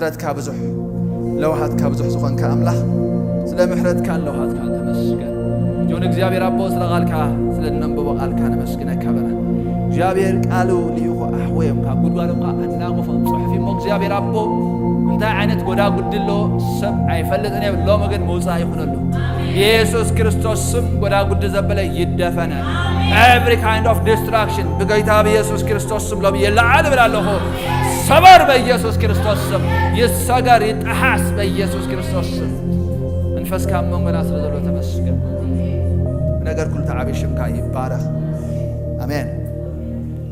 ምሕረትካ ብዙሕ፣ ለውሃትካ ብዙሕ ዝኾንካ ኣምላኽ፣ ስለ ምሕረትካን ለውሃትካን ተመስገን። ጆን እግዚኣብሔር ኣቦ፣ ስለ ቃልካ፣ ስለ እነንብቦ ቃልካ ነመስግነካ በላ። እግዚኣብሔር ቃሉ ልኢኹ ኣሕወዮም ካብ ጉድጓዶም ከኣ ኣናገፎም ጽሑፍ እሞ እግዚኣብሔር ኣቦ፣ እንታይ ዓይነት ጎዳጉዲ ኣሎ ሰብ ኣይፈልጥን እየ። ሎሚ ግን ምውጻእ ይኹነሉ። ብኢየሱስ ክርስቶስ ስም ጎዳጉዲ ዘበለ ይደፈነ። Every kind of destruction ብጌታ ብኢየሱስ ክርስቶስ ስም ሎሚ ይለዓል እብል ኣለኹ። ሰበር በኢየሱስ ክርስቶስ ስም። ይሰገር፣ ይጠሓስ በኢየሱስ ክርስቶስ ስም። መንፈስካ ኣብ መንጎና ስለ ዘሎ ተመስገን። ብነገር ኩሉ ተዓቢ ሽምካ ይባረኽ። ኣሜን።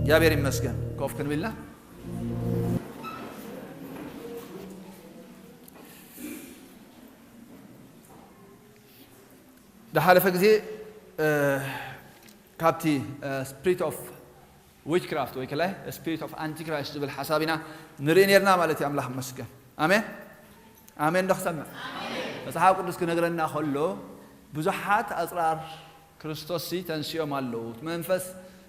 እግዚኣብሔር ይመስገን። ኮፍ ክንብል ኢና። ዝሓለፈ ግዜ፣ እ፣ ካብቲ፣ እ፣ spirit of witchcraft ወይ ከላይ spirit of antichrist ዝብል ሓሳብ ኢና ንርኢ ነርና ማለት እዩ። ኣምላኽ ይመስገን። ኣሜን። ኣሜን ዶ ክሰምዕ? መጽሓፍ ቅዱስ ክነግረና ከሎ ብዙሓት ኣጽራር ክርስቶስ ሲ ተንሲኦም ኣለዉ። እቲ መንፈስ፣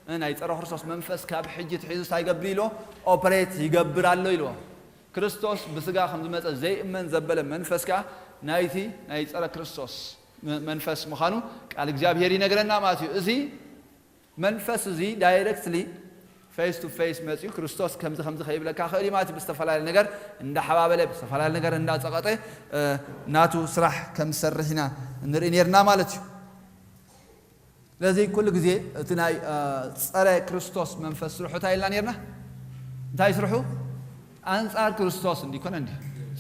እ፣ ናይ ጸረ ክርስቶስ መንፈስ ካብ ሕጂ ትሒዙ እንታይ ይገብር ኢልዎ? ኦፐሬት ይገብር ኣሎ ኢልዎ። ክርስቶስ ብስጋ ከም ዝመጸ ዘይእመን ዘበለ መንፈስ ከኣ ናይቲ ናይ ጸረ ክርስቶስ መ-፣ መንፈስ ምዃኑ ቃል እግዚኣብሔር ይነግረና ማለት እዩ። እዚ መንፈስ እዚ ዳይሬክትሊ ፌስ ቱ ፌስ መጺኡ ክርስቶስ ከምዚ ከምዚ ከይብለካ ክእል እዩ ማለት እዩ። ብዝተፈላለየ ነገር እንዳሓባበለ፣ ብዝተፈላለየ ነገር እንዳጸቐጠ፣ እ፣ ናቱ ስራሕ ከም ዝሰርሕ ኢና ንርኢ ነርና ማለት እዩ። ስለዚ ኩሉ ግዜ እቲ ናይ፣ እ፣ ጸረ ክርስቶስ መንፈስ ስርሑ እንታይ ኢልና ነርና? እንታይ ስርሑ? ኣንጻር ክርስቶስ እንዲኮነ እንዲ።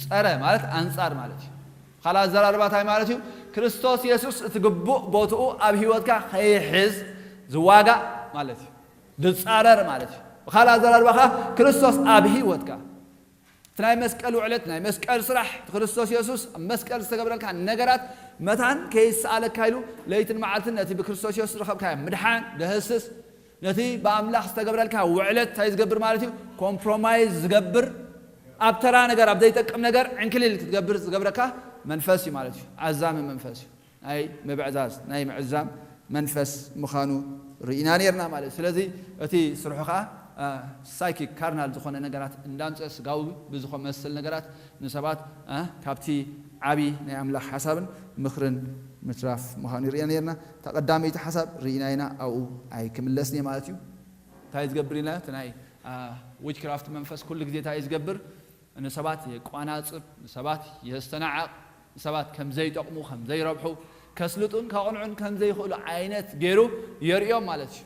ጸረ ማለት ኣንጻር ማለት እዩ። ካልእ ኣዘራርባ እንታይ ማለት እዩ? ክርስቶስ የሱስ እቲ ግቡእ ቦትኡ ኣብ ህይወትካ ከይሕዝ ዝዋጋእ ማለት እዩ። ዝጻረር ማለት እዩ። ብኻልእ ኣዘራርባ ኸኣ ክርስቶስ ኣብ ህይወትካ እቲ ናይ መስቀል ውዕለት፣ ናይ መስቀል ስራሕ፣ እቲ ክርስቶስ የሱስ ኣብ መስቀል ዝተገብረልካ ነገራት መታን ከይሰኣለካ ኢሉ ለይትን መዓልትን ነቲ ብክርስቶስ የሱስ ዝረኸብካዮ ምድሓን ደህስስ፣ ነቲ ብኣምላኽ ዝተገብረልካ ውዕለት እንታይ ዝገብር ማለት እዩ? ኮምፕሮማይዝ ዝገብር፣ ኣብ ተራ ነገር፣ ኣብ ዘይጠቅም ነገር ዕንክሊል ክትገብር ዝገብረካ መንፈስ እዩ ማለት እዩ። ዓዛሚ መንፈስ እዩ። ናይ ምብዕዛዝ፣ ናይ ምዕዛም መንፈስ ምዃኑ ርኢና ነርና ማለት እዩ። ስለዚ እቲ ስርሑ ኸኣ፣ አ፣ ሳይኪክ፣ ካርናል ዝኾነ ነገራት እንዳምጸ፣ ስጋዊ ብዝኾ መሰል ነገራት ንሰባት፣ አ፣ ካብቲ ዓቢ ናይ ኣምላኽ ሓሳብን ምኽርን ምትራፍ ምዃኑ ርኢና ነርና። እታ ቀዳመይቲ ሓሳብ ርኢና ኢና፣ ኣብኡ ኣይክምለስን እየ ማለት እዩ። እንታይ ዝገብር ኢልና? እቲ ናይ፣ አ፣ ዊችክራፍት መንፈስ ኩሉ ግዜ እንታይ እዩ ዝገብር? ንሰባት የቋናጽብ፣ ንሰባት የስተናዕቕ፣ ንሰባት ከም ዘይጠቕሙ፣ ከም ዘይረብሑ፣ ከስልጡን ከቕንዑን ከም ዘይኽእሉ ዓይነት ገይሩ የርእዮም ማለት እዩ።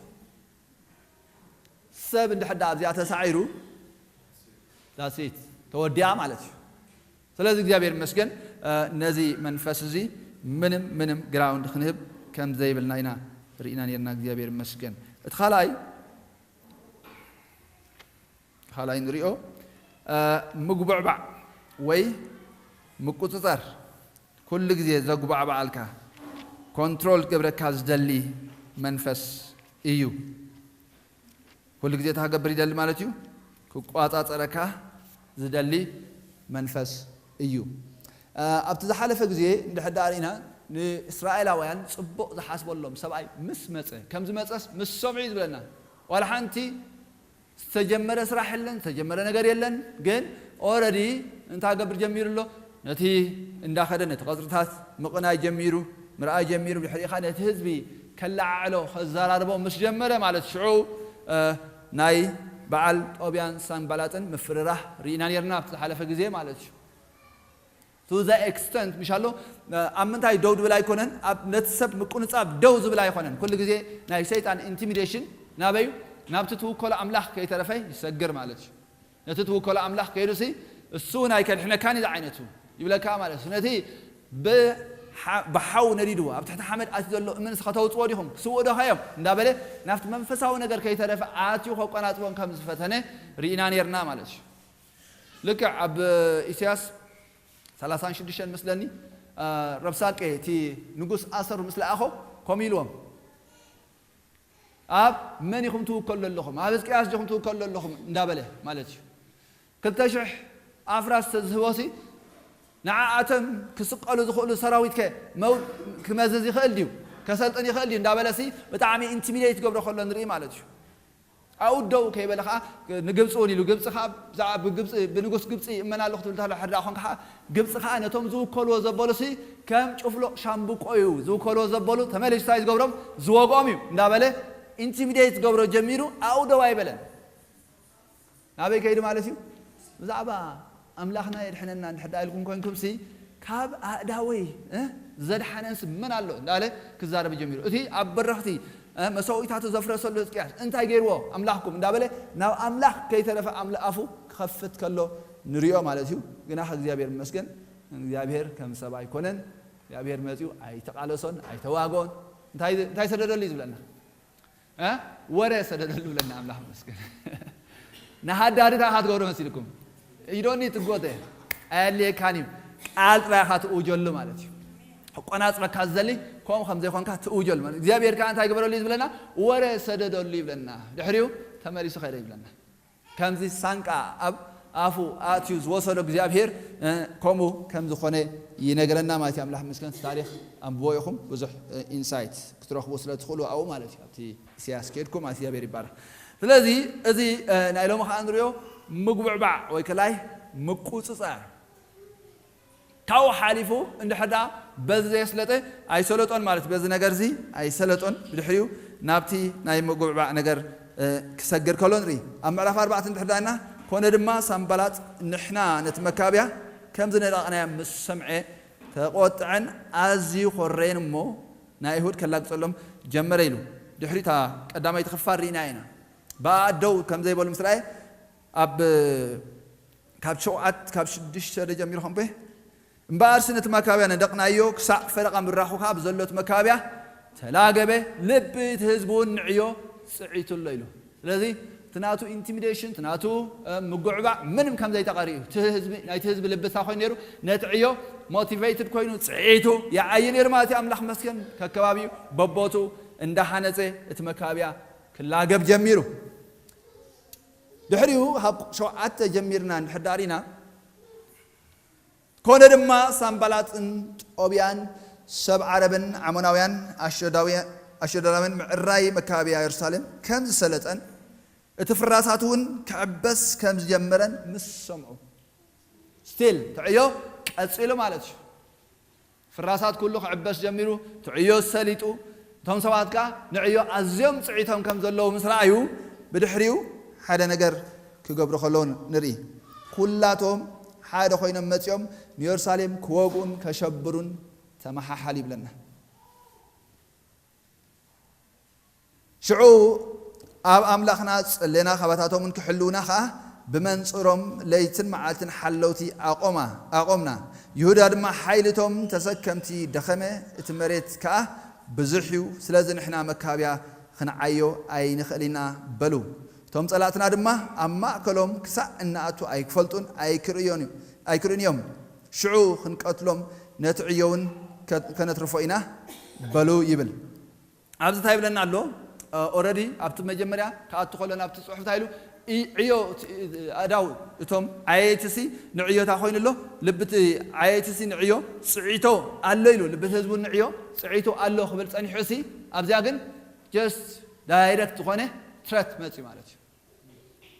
ሰብ እንድሕር ደኣ ኣብዚኣ ተሳዒሩ፣ that's it፣ ተወዲኣ ማለት እዩ። ስለዚ እግዚኣብሔር ይመስገን፣ እ፣ ነዚ መንፈስ እዚ ምንም፣ ምንም ግራውንድ ክንህብ ከም ዘይብልና ኢና ርኢና ነርና። እግዚኣብሔር ይመስገን። እቲ ካልኣይ፣ ካልኣይ ንሪኦ፣ እ፣ ምጉብዕባዕ ወይ ምቁጽጻር፣ ኩሉ ግዜ ዘጉባዕብዓልካ፣ ኮንትሮል ክገብረካ ዝደሊ መንፈስ እዩ። ኩሉ ግዜ እንታይ ክገብር ይደሊ ማለት እዩ? ክቋጻጸረካ ዝደሊ መንፈስ እዩ። እ፣ ኣብቲ ዝሓለፈ ግዜ እንድሕር ደኣ ርኢና፣ ንእስራኤላውያን ጽቡቕ ዝሓስበሎም ሰብኣይ ምስ መጸ፣ ከም ዝመጸስ ምስ ሰምዑ እዩ ዝብለና። ዋላ ሓንቲ ዝተጀመረ ስራሕ የለን፣ ዝተጀመረ ነገር የለን። ግን ኦረዲ እንታይ ገብር ጀሚሩ ኣሎ? ነቲ እንዳኸደ ነቲ ቀጽርታት ምቕናይ ጀሚሩ፣ ምርኣይ ጀሚሩ። ድሕሪኻ ነቲ ህዝቢ ከለዓዕሎ፣ ከዘራርቦ ምስ ጀመረ ማለት ሽዑ፣ እ፣ ናይ በዓል ጦብያን ሳንባላጥን ምፍርራህ ርኢና ነርና ኣብቲ ዝሓለፈ ግዜ ማለት እዩ። To the extent፣ ምሽ ኣሎ፣ ኣብ ምንታይ ደው ዝብል ኣይኮነን፣ ኣብ ነቲ ሰብ ምቁንጻብ ደው ዝብል ኣይኮነን። ኩሉ ግዜ ናይ ሰይጣን ኢንቲሚዴሽን ናበዩ? ናብቲ ትውከሎ ኣምላኽ ከይተረፈ ይሰግር ማለት እዩ። ነቲ ትውከሎ ኣምላኽ ከይዱሲ፣ እሱ እውን ኣይከድሕነካን እዩ ዝዓይነቱ ይብለካ ማለት እዩ። ነቲ ብሓ-፣ ብሓው ነዲድዎ፣ ኣብ ትሕቲ ሓመድ ኣትዩ ዘሎ እምንስ ከተውጽዎ ዲኹም? ክስውኡ ዶ ኸዮም? እንዳበለ ናብቲ መንፈሳዊ ነገር ከይተረፈ ኣትዩ ከቆናጽቦም ከም ዝፈተነ ርኢና ነርና ማለት እዩ። ልክዕ ኣብ ኢሳያስ ሰላሳን ሽዱሽተን መስለኒ፣ አ፣ ረብሳቄ እቲ ንጉስ ኣሰሩ ምስ ለኣኾ ከምኡ ኢልዎም፣ "ኣብ መን ኢኹም ትውከሉ ኣለኹም? ኣብ ህዝቅያስ ዲኹም ትውከሉ ኣለኹም?" እንዳበለ ማለት እዩ። ክልተ ሽሕ ኣፍራስ ተዝህቦሲ ንዓኣቶም ክስቀሉ ዝኽእሉ ሰራዊትከ መው-፣ ክመዝዝ ይኽእል ድዩ? ከሰልጥን ይኽእል ድዩ? እንዳበለሲ ብጣዕሚ ኢንቲሚዴት ይገብሮ ከሎ ንርኢ ማለት እዩ። ኣብኡ ደው ከይበለ ከዓ ንግብፂ እውን ኢሉ፣ ግብፂ ከዓ ብዛዕባ ብግብፂ፣ ብንጉስ ግብፂ ይእመን ኣለኹ ትብል እንተሎ ሕርዳ ኾንካ ከዓ፣ ግብፂ ከዓ ነቶም ዝውከልዎ ዘበሉሲ ከም ጭፍሉቕ ሻምብቆ እዩ። ዝውከልዎ ዘበሉ ተመሊሱ እንታይ ዝገብሮም? ዝወግኦም እዩ እንዳበለ ኢንቲሚዴት ዝገብሮ ጀሚሩ ኣብኡ ደው ኣይበለን። ናበይ ከይዱ ማለት እዩ? ብዛዕባ ኣምላኽና የድሕነና እንድሕር ደኣ ኢልኩም ኮይንኩምሲ፣ ካብ ኣእዳወይ እ ዘድሓነንስ መን ኣሎ እንዳለ ክዛረብ ጀሚሩ። እቲ ኣብ በረኽቲ እ መሰውኢታቱ ዘፍረሰሉ ህዝቅያስ እንታይ ገይርዎ ኣምላኽኩም እንዳበለ ናብ ኣምላኽ ከይተረፈ ኣምላ ኣፉ ክኸፍት ከሎ ንሪኦ ማለት እዩ። ግና እግዚኣብሔር ይመስገን፣ እግዚኣብሔር ከም ሰብ ኣይኮነን። እግዚኣብሔር መፂኡ ኣይተቓለሶን ኣይተዋጎን። እንታይ እንታይ ሰደደሉ እዩ ዝብለና? እ ወረ ሰደደሉ ብለና ኣምላኽ መስገን። ንሃዳሪ እንታይ ኢኻ ትገብሮ መሲልኩም? ኢዶኒ ትጎተ ኣየድልየካን እዩ። ቃል ጥራይ ኢኻ ትእውጀሉ ማለት እዩ። ኣቆናጽበካ ዝደሊ ከምኡ ከም ዘይኮንካ ትእውጀሉ ማለት እግዚኣብሔር ከዓ እንታይ ግበረሉ እዩ ዝብለና? ወረ ሰደደሉ ይብለና። ድሕሪኡ ተመሊሱ ከይደ ይብለና። ከምዚ ሳንቃ ኣብ ኣፉ ኣትዩ ዝወሰዶ እግዚኣብሔር እ፣ ከምኡ ከም ዝኾነ ይነግረና ማለት እዩ። ኣምላኽ ምስገን። እቲ ታሪኽ ኣንብቦ ኢኹም ብዙሕ እ፣ ኢንሳይት ክትረኽቡ ስለ ትኽእሉ ኣብኡ ማለት እዩ። ኣብቲ ኢሳያስ ከድኩም ማለት እግዚኣብሔር ይባረኽ። ስለዚ እዚ እ፣ ናይ ሎሚ ከዓ ንሪኦ ምጉብዕባዕ ወይ ከላይ ምቁፅፃር ካብኡ ሓሊፉ እንድሕር ደኣ በዚ ዘየስለጠ ኣይሰለጦን ማለት በዚ ነገር እዚ ኣይሰለጦን። ብድሕሪኡ ናብቲ ናይ ምጉብዕባዕ ነገር እ፣ ክሰግር ከሎ ንርኢ። ኣብ ምዕራፍ ኣርባዕተ እንድሕር ደኣ ኢና፣ ኮነ ድማ ሳምባላጥ ንሕና ነቲ መካብያ ከም ዝነዳቕናዮ ምስ ሰምዐ ተቖጥዐን ኣዝዩ ኮረየን እሞ ናይ ኣይሁድ ከላግጸሎም ጀመረ ኢሉ። ድሕሪ እታ ቀዳመይቲ ክፋል ርኢና ኢና። ብኣደው ከም ዘይበሉ ምስ ረኣየ ኣብ ካብ ሸውዓት ካብ ሽዱሽተ ጀሚሩ ከምበ እምበኣርሲ ነቲ መካብያ ነደቕናዮ ክሳዕ ፈረቓ ምብራኹ ከኣ ብዘሎት መካብያ ተላገበ፣ ልቢ እቲ ህዝቢ እውን ንዕዮ ጽዒቱ ኣሎ ኢሉ። ስለዚ እቲ ናቱ ኢንቲሚዴሽን እቲ ናቱ እ፣ ምጉዕባዕ ምንም ከም ዘይተቐሪ እዩ። እቲ ህዝቢ ናይቲ ህዝቢ ልቢ እንታይ ኮይኑ ነይሩ? ነቲ ዕዮ ሞቲቬትድ ኮይኑ ጽዒቱ ይዓዩ ነይሩ ማለት እዩ። ኣምላኽ መስገን ከከባቢኡ በቦቱ እንዳሃነጸ እቲ መካብያ ክላገብ ጀሚሩ። ድሕሪኡ ካብ ሸውዓተ ጀሚርና እንድሕር ደኣ ርኢና ኮነ ድማ ሳምባላጥን ጦብያን ሰብ ዓረብን ዓሞናውያን ኣሽዶዳውያን ኣሽዶዳውያን ምዕራይ መካብያ የሩሳሌም ከም ዝሰለጠን እቲ ፍራሳት እውን ክዕበስ ከም ዝጀመረን ምስ ሰምዑ ስቲል ትዕዮ ቀጺሉ ማለት እዩ። ፍራሳት ኩሉ ክዕበስ ጀሚሩ፣ ትዕዮ ሰሊጡ። እቶም ሰባት ከኣ ንዕዮ ኣዝዮም ጽዒቶም ከም ዘለዉ ምስ ረኣዩ ብድሕሪኡ ሓደ ነገር ክገብሩ ከለዉ ንርኢ። ኩላቶም ሓደ ኮይኖም መጺኦም ንየሩሳሌም ክወግኡን ከሸብሩን ተመሓሓል ይብለና። ሽዑ ኣብ ኣምላኽና ጸሌና፣ ካባታቶምን ክሕልውና ኸኣ ብመንጽሮም ለይትን መዓልትን ሓለውቲ ኣቖማ ኣቖምና። ይሁዳ ድማ ሓይልቶም ተሰከምቲ ደኸመ፣ እቲ መሬት ከኣ ብዙሕ እዩ፣ ስለዚ ንሕና መካብያ ኽንዓዮ ኣይንኽእል ኢና በሉ። እቶም ጸላእትና ድማ ኣብ ማእከሎም ክሳዕ እንኣቱ ኣይክፈልጡን ኣይክርእዮን እዩ- ኣይክርእዩን እዮም። ሽዑ ክንቀትሎም ነቲ ዕዮ እውን ከ- ከነትርፎ ኢና በሉ ይብል። ኣብዚ እንታይ ይብለና ኣሎ? ኦረዲ ኣብቲ መጀመርያ ክኣቱ ከሎ ናብቲ ጽሑፍ እንታይ ኢሉ? ኢ- ዕዮ እቲ- ኣእዳው እቶም ዓየይቲ ሲ ንዕዮታ ኮይኑ ኣሎ። ልቢ እቲ ዓየይቲ ሲ ንዕዮ ጽዒቶ ኣሎ ኢሉ። ልቢ እቲ ህዝቡ ንዕዮ ጽዒቶ ኣሎ ክብል ጸኒሑ ሲ ኣብዚኣ ግን ጀስት ዳይረክት ዝኾነ ትረት መጽዩ ማለት እዩ።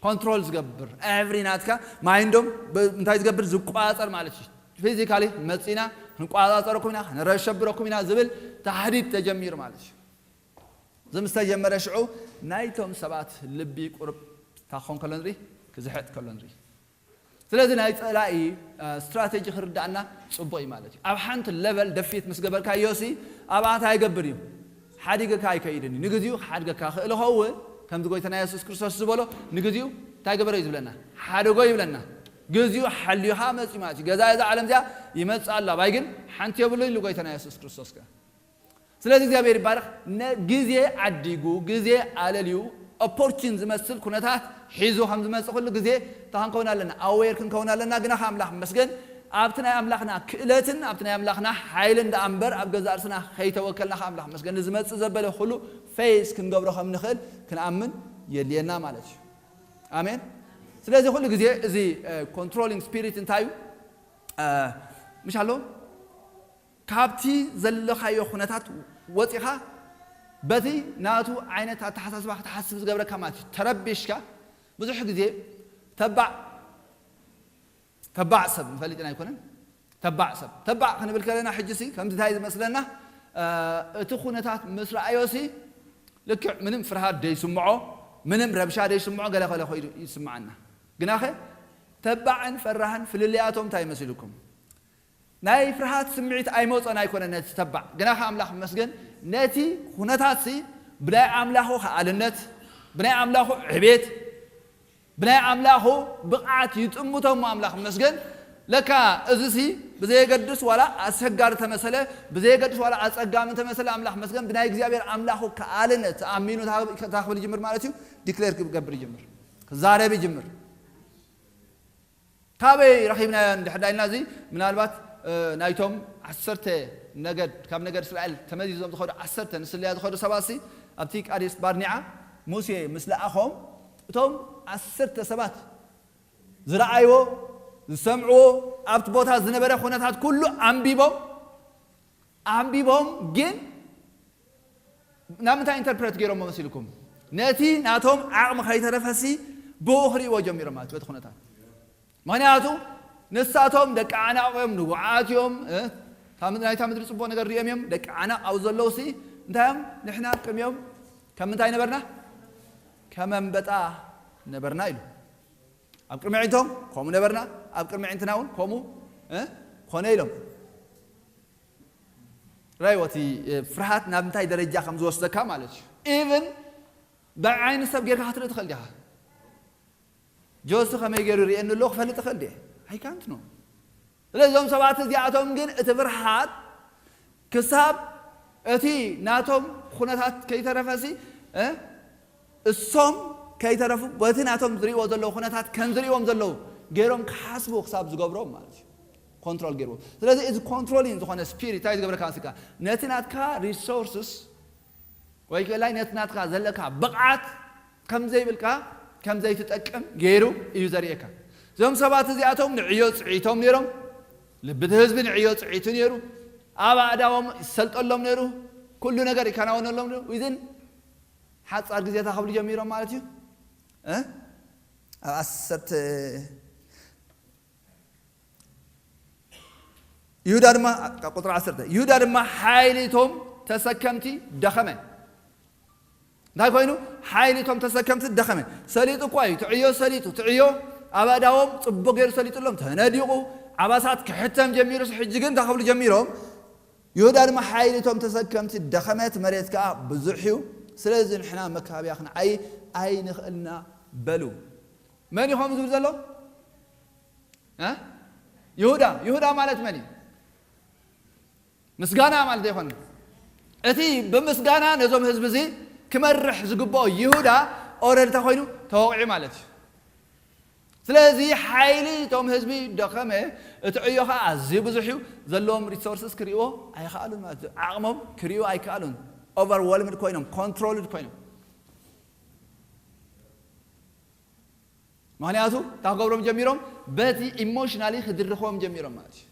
ኮንትሮል ዝገብር ኤቭሪ ናትካ ማይንዶም ብ- እንታይ ዝገብር ዝቋጸር ማለት እዩ። ፊዚካሊ መጺና ክንቋጻጸረኩም ኢና፣ ክንረሸብረኩም ኢና ዝብል ታህዲድ ተጀሚሩ ማለት እዩ። እዚ ምስ ተጀመረ ሽዑ ናይቶም ሰባት ልቢ ቁርብ እንታይ ክኸውን ከሎ ንርኢ፣ ክዝሕጥ ከሎ ንርኢ። ስለዚ ናይ ጸላኢ እ፣ ስትራቴጂ ክርዳእና ጽቡቕ እዩ ማለት እዩ። ኣብ ሓንቲ ለቨል ደፊት ምስ ገበርካዮ ሲ ኣብኣ እንታይ ይገብር እዩ? ሓዲገካ ኣይከይድን እዩ። ንግዚኡ ክሓድገካ ክእል ይኸውን። ከምዚ ጎይታና የሱስ ክርስቶስ ዝበሎ ንግዚኡ እንታይ ገበረ እዩ ዝብለና? ሓደጎ ይብለና። ግዚኡ ሓልዩኻ መጽዩ ማለት እዩ። ገዛ እዛ ዓለም እዚኣ ይመጽእ ኣሎ፣ ኣባይ ግን ሓንቲ የብሉን ኢሉ ጎይታና የሱስ ክርስቶስ ከ ስለዚ እግዚኣብሔር ይባረኽ። ነ- ግዜ ዓዲጉ፣ ግዜ ኣለልዩ፣ ኦፖርቹን ዝመስል ኩነታት ሒዙ ከም ዝመጽእ ኩሉ ግዜ እንታይ ክንከውን ኣለና? ኣዌር ክንከውን ኣለና። ግና ከ ኣምላኽ ይመስገን ኣብቲ ናይ ኣምላኽና ክእለትን ኣብቲ ናይ ኣምላኽና ሓይልን ደኣ እምበር ኣብ ገዛእ ርእስና ከይተወከልና ከ ኣምላኽ ይመስገን ንዝመጽእ ዘበለ ኩሉ ፌስ ክንገብሮ ከም ንኽእል ክንኣምን የድልየና ማለት እዩ። ኣሜን። ስለዚ ኩሉ ግዜ እዚ ኮንትሮሊንግ ስፒሪት እንታይ እዩ? እ፣ ምሽ ኣሎ ካብቲ ዘለኻዮ ኩነታት ወፂኻ በቲ ናቱ ዓይነት ኣተሓሳስባ ክትሓስብ ዝገብረካ ማለት እዩ። ተረቢሽካ ብዙሕ ግዜ ተባዕ ተባዕ ሰብ ንፈልጥ ኢና ኣይኮነን። ተባዕ ሰብ ተባዕ ክንብል ከለና ሕጂ ሲ ከምዚ እንታይ ዝመስለና እቲ ኩነታት ምስ ረኣዮ ሲ ልክዕ ምንም ፍርሃት ደይስምዖ ምንም ረብሻ ደይስምዖ ገለ ከለ ኮይኑ ይስምዓና። ግናኸ ተባዕን ፈራህን ፍልልያቶም እንታይ ይመስልኩም? ናይ ፍርሃት ስምዒት ኣይመጾን ኣይኮነ ነቲ ተባዕ ግና ከ ኣምላኽ መስገን ነቲ ኩነታት ሲ ብናይ ኣምላኹ ከኣልነት ብናይ ኣምላኹ ዕቤት ብናይ ኣምላኹ ብቕዓት ይጥምቶ እሞ ኣምላኽ መስገን ለካ እዚ ሲ ብዘየገድስ ዋላ ኣሰጋሪ ተመሰለ ብዘየገድስ ዋላ ኣጸጋሚ ተመሰለ ኣምላኽ መስገን ብናይ እግዚኣብሔር ኣምላኹ ከኣልነት ኣሚኑ ታኽብል ይጅምር ማለት እዩ። ዲክሌር ክገብር ይጅምር ክዛረብ ይጅምር። ካበይ ረኺብናዮ እንድሕር ዳኢልና እዚ ምናልባት ናይቶም ዓሰርተ ነገድ ካብ ነገድ እስራኤል ተመዚዞም ዝኸዱ ዓሰርተ ንስለያ ዝኸዱ ሰባት ሲ ኣብቲ ቃዴስ ባርኒዓ ሙሴ ምስ ለኣኾም እቶም ዓሰርተ ሰባት ዝረኣይዎ ዝሰምዕዎ ኣብቲ ቦታ ዝነበረ ኩነታት ኩሉ ኣንቢቦም ኣንቢቦም ግን ናብ ምንታይ ኢንተርፕሬት ገይሮሞ መሲልኩም? ነቲ ናቶም ዓቕሚ ከይተረፈሲ ብኡ ክርእይዎ ጀሚሮም ማለት በቲ ኩነታት። ምክንያቱ ንሳቶም ደቂ ዓናቕ እዮም፣ ንቡዓት እዮም፣ እ፣ እታ ምድ-፣ ናይታ ምድሪ ጽቡቕ ነገር ሪኦም እዮም። ደቂ ዓናቕ ኣብኡ ዘለዉ ሲ እንታይ እዮም? ንሕና ኣብ ቅድሚኦም ከም ምንታይ ነበርና? ከም ኣንበጣ ነበርና ኢሉ። ኣብ ቅድሚ ኣዒንቶም ከምኡ ነበርና፣ ኣብ ቅድሚ ኣዒንትና እውን ከምኡ፣ እ፣ ኮነ ኢሎም። ራይዎ እቲ ፍርሃት ናብ እንታይ ደረጃ ከም ዝወስደካ ማለት እዩ። ኢቭን ብዓይኒ ሰብ ጌርካ ክትርኢ ትኽእል ዲኻ? ጆሲ ከመይ ገይሩ ይርእየኒ ኣሎ ክፈልጥ እኽእል ድየ? ኣይካንት ኖ። ስለዚ እዞም ሰባት እዚኣቶም ግን እቲ ፍርሃት ክሳብ እቲ ናቶም ኩነታት ከይተረፈሲ እሶም ከይተረፉ በቲ ናቶም ዝርእዎ ዘለዉ ኩነታት ከም ዝርእዎም ዘለዉ ገይሮም ክሓስቡ ክሳብ ዝገብሮም ማለት እዩ። ኮንትሮል ገይርዎ። ስለዚ እዚ ኮንትሮሊን ዝኾነ ስፒሪት እንታይ ዝገብረካ መስልካ? ነቲ ናትካ ሪሶርስስ ወይ ከላይ ነቲ ናትካ ዘለካ ብቕዓት ከም ዘይብልካ ከም ዘይትጠቅም ገይሩ እዩ ዘርእየካ። እዞም ሰባት እዚኣቶም ንዕዮ ጽዒቶም ነይሮም። ልቢ እቲ ህዝቢ ንዕዮ ጽዒቱ ነይሩ። ኣብ ኣእዳዎም ይሰልጠሎም ነይሩ። ኩሉ ነገር ይከናወነሎም ነይሩ። ዊዝን ሓጻር ግዜ እንታይ ክብሉ ጀሚሮም ማለት እዩ? እ? ኣብ ዓሰርተ ይሁዳ ድማ ቁፅሪ ዓሰርተ ይሁዳ ድማ ሓይሊ እቶም ተሰከምቲ ደኸመ። እንታይ ኮይኑ? ሓይሊ እቶም ተሰከምቲ ደኸመ። ሰሊጡ እኳ እዩ ትዕዮ ሰሊጡ ትዕዮ ኣብ ኣእዳዎም ፅቡቅ ገይሩ ሰሊጡሎም ተነዲቁ ዓባሳት ክሕተም ጀሚሩ ሕጂ ግን እንታይ ክብሉ ጀሚሮም? ይሁዳ ድማ ሓይሊ እቶም ተሰከምቲ ደኸመት መሬት ከዓ ብዙሕ እዩ። ስለዚ ንሕና መካብያ ክንዓይ ኣይንኽእልና በሉ። መን ይኾም ዝብል ዘሎ? እ? ይሁዳ። ይሁዳ ማለት መን እዩ? ምስጋና ማለት ኣይኮነን። እቲ ብምስጋና ነዞም ህዝቢ እዚ ክመርሕ ዝግብኦ ይሁዳ ኦረድ እንታይ ኮይኑ ተወቂዑ ማለት እዩ። ስለዚ ሓይሊ እቶም ህዝቢ ደኸመ፣ እቲ ዕዮ ከዓ ኣዝዩ ብዙሕ እዩ። ዘለዎም ሪሶርስስ ክርእይዎ ኣይከኣሉን ማለት እዩ። ዓቕሞም ክርእዩ ኣይከኣሉን። ኦቨርወልምድ ኮይኖም፣ ኮንትሮልድ ኮይኖም። ምክንያቱ እንታይ ክገብሮም ጀሚሮም? በቲ ኢሞሽናሊ ክድርኸዎም ጀሚሮም ማለት እዩ።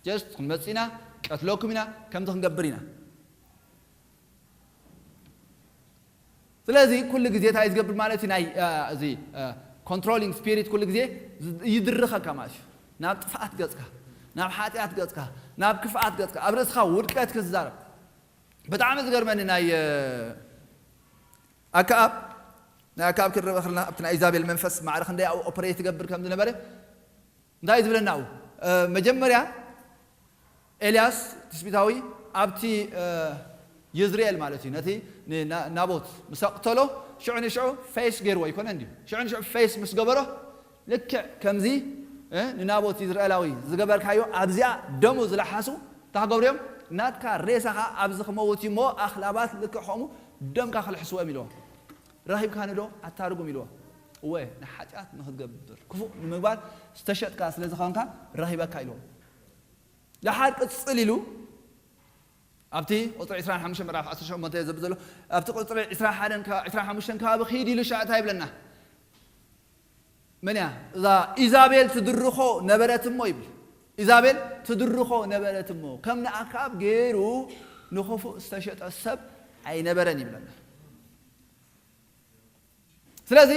ጀስት ክንመጽእ ኢና፣ ቀትለኩም ኢና፣ ከምዚ ክንገብር ኢና። ስለዚ ኩሉ ግዜ እንታይ ዝገብር ማለት እዩ? ናይ እዚ ኮንትሮሊንግ ስፒሪት ኩሉ ግዜ ይድርኸካ ማለት እዩ። ናብ ጥፍኣት ገጽካ፣ ናብ ሓጢኣት ገጽካ፣ ናብ ክፍኣት ገጽካ፣ ኣብ ርእስኻ ውድቀት ክዛረብ። ብጣዕሚ ዝገርመኒ ናይ ኣከኣብ ናይ ኣከኣብ ክንረበ ከለና ኣብቲ ናይ ኢዛቤል መንፈስ ማዕረ ክንደይ ኣብኡ ኦፐሬት ትገብር ከም ዝነበረ እንታይ ዝብለና ኣብኡ? መጀመርያ ኤልያስ ትስቢታዊ ኣብቲ ይዝርኤል ማለት እዩ ነቲ ናቦት ምስ ኣቕተሎ ሽዑ ንሽዑ ፌስ ገይርዎ ኣይኮነ እንድዩ ሽዑ ንሽዑ ፌስ ምስ ገበሮ ልክዕ ከምዚ ንናቦት ይዝርኤላዊ ዝገበርካዮ ኣብዚኣ ደሙ ዝለሓሱ እንታይ ክገብሩ እዮም? ናትካ ሬሳ ኸዓ ኣብዚ ክመውት እዩ እሞ ኣኽላባት ልክዕ ከምኡ ደምካ ክልሕስዎ እዮም ኢልዎ። ረኺብካኒ ዶ ኣታ ርጉም ኢልዎ። እወ ንሓጢኣት ንኽትገብር ክፉእ ንምግባር ዝተሸጥካ ስለ ዝኾንካ ረኺበካ ኢልዎ። ደሓር ቅጽል ኢሉ ኣብቲ ቁጽሪ ዕስራን ሓሙሽተን ምዕራፍ ዓሰርተ ሸሞንተ ዘብል ዘሎ ኣብቲ ቁጽሪ ዕስራን ሓደን ዕስራን ሓሙሽተን ከባቢ ኺድ ኢሉ ሻዕ እንታይ ይብለና? መን እያ እዛ ኢዛቤል ትድርኾ ነበረት እሞ ይብል። ኢዛቤል ትድርኾ ነበረት እሞ ከም ንኣክኣብ ገይሩ ንኽፉእ ዝተሸጠ ሰብ ኣይነበረን ይብለና። ስለዚ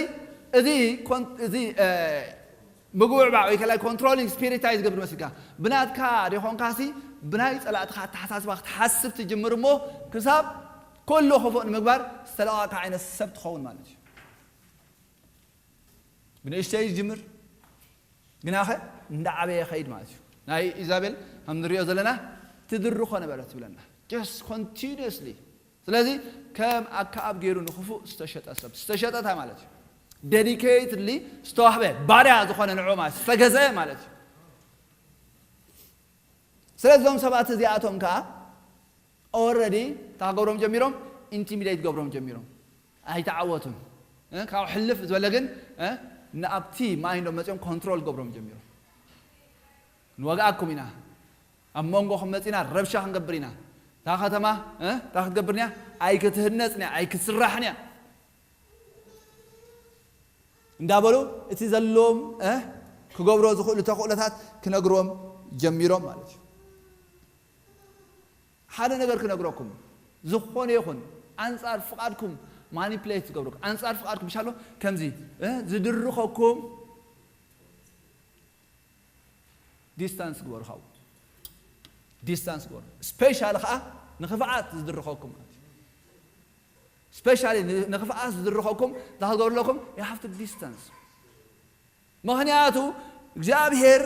እዚ ኮን- እዚ እ፣ ምጉብዕባዕ ወይ ከላይ ኮንትሮሊንግ ስፒሪት እንታይ ዝገብር መስልካ? ብናትካ ዲኾንካሲ ብናይ ጸላእትኻ ኣተሓሳስባ ክትሓስብ ትጅምር እሞ ክሳብ ኩሉ ክፉእ ንምግባር ዝተለቓቕካ ዓይነት ሰብ ትኸውን ማለት እዩ። ብንእሽተይ ይጅምር ግናኸ እንዳዓበየ ኸይድ ማለት እዩ። ናይ ኢዛቤል ከም ንሪኦ ዘለና ትድርኾ ነበረት ትብለና። Just continuously። ስለዚ ከም ኣከኣብ ገይሩ ንክፉእ ዝተሸጠ ሰብ ዝተሸጠ እንታይ ማለት እዩ? ዴዲኬትድሊ ዝተዋህበ ባርያ ዝኾነ ንዑ ማለት ዝተገዘ ማለት እዩ። ስለዚ እዞም ሰባት እዚኣቶም ከዓ ኦረዲ እንታይ ክገብሮም ጀሚሮም? ኢንቲሚዴት ገብሮም ጀሚሮም። ኣይተዓወቱን። እ፣ ካብኡ ሕልፍ ዝበለ ግን እ፣ ንኣብቲ ማይንዶም መፂኦም ኮንትሮል ገብሮም ጀሚሮም። ንወግኣኩም ኢና፣ ኣብ መንጎኹም መፂና ረብሻ ክንገብር ኢና፣ እታ ከተማ እ፣ እንታይ ክትገብር እያ? ኣይክትህነፅን እያ፣ ኣይክትስራሕን እያ እንዳበሉ እቲ ዘለዎም እ፣ ክገብሮ ዝኽእሉ ተኽእሎታት ክነግርዎም ጀሚሮም ማለት እዩ። ሓደ ነገር ክነግረኩም፣ ዝኾነ ይኹን ኣንጻር ፍቓድኩም ማኒፕሌት ዝገብረኩም፣ ኣንጻር ፍቓድኩም ሻሎ ከምዚ እ፣ ዝድርኸኩም ዲስታንስ ግበሩ። ካብኡ ዲስታንስ ግበሩ። ስፔሻሊ ከዓ ንኽፍኣት ዝድርኸኩም ማለት እዩ። ስፔሻሊ ንኽፍኣት ዝድርኸኩም እንታይ ክገብሩ ኣለኩም? You have to distance። ምኽንያቱ እግዚኣብሔር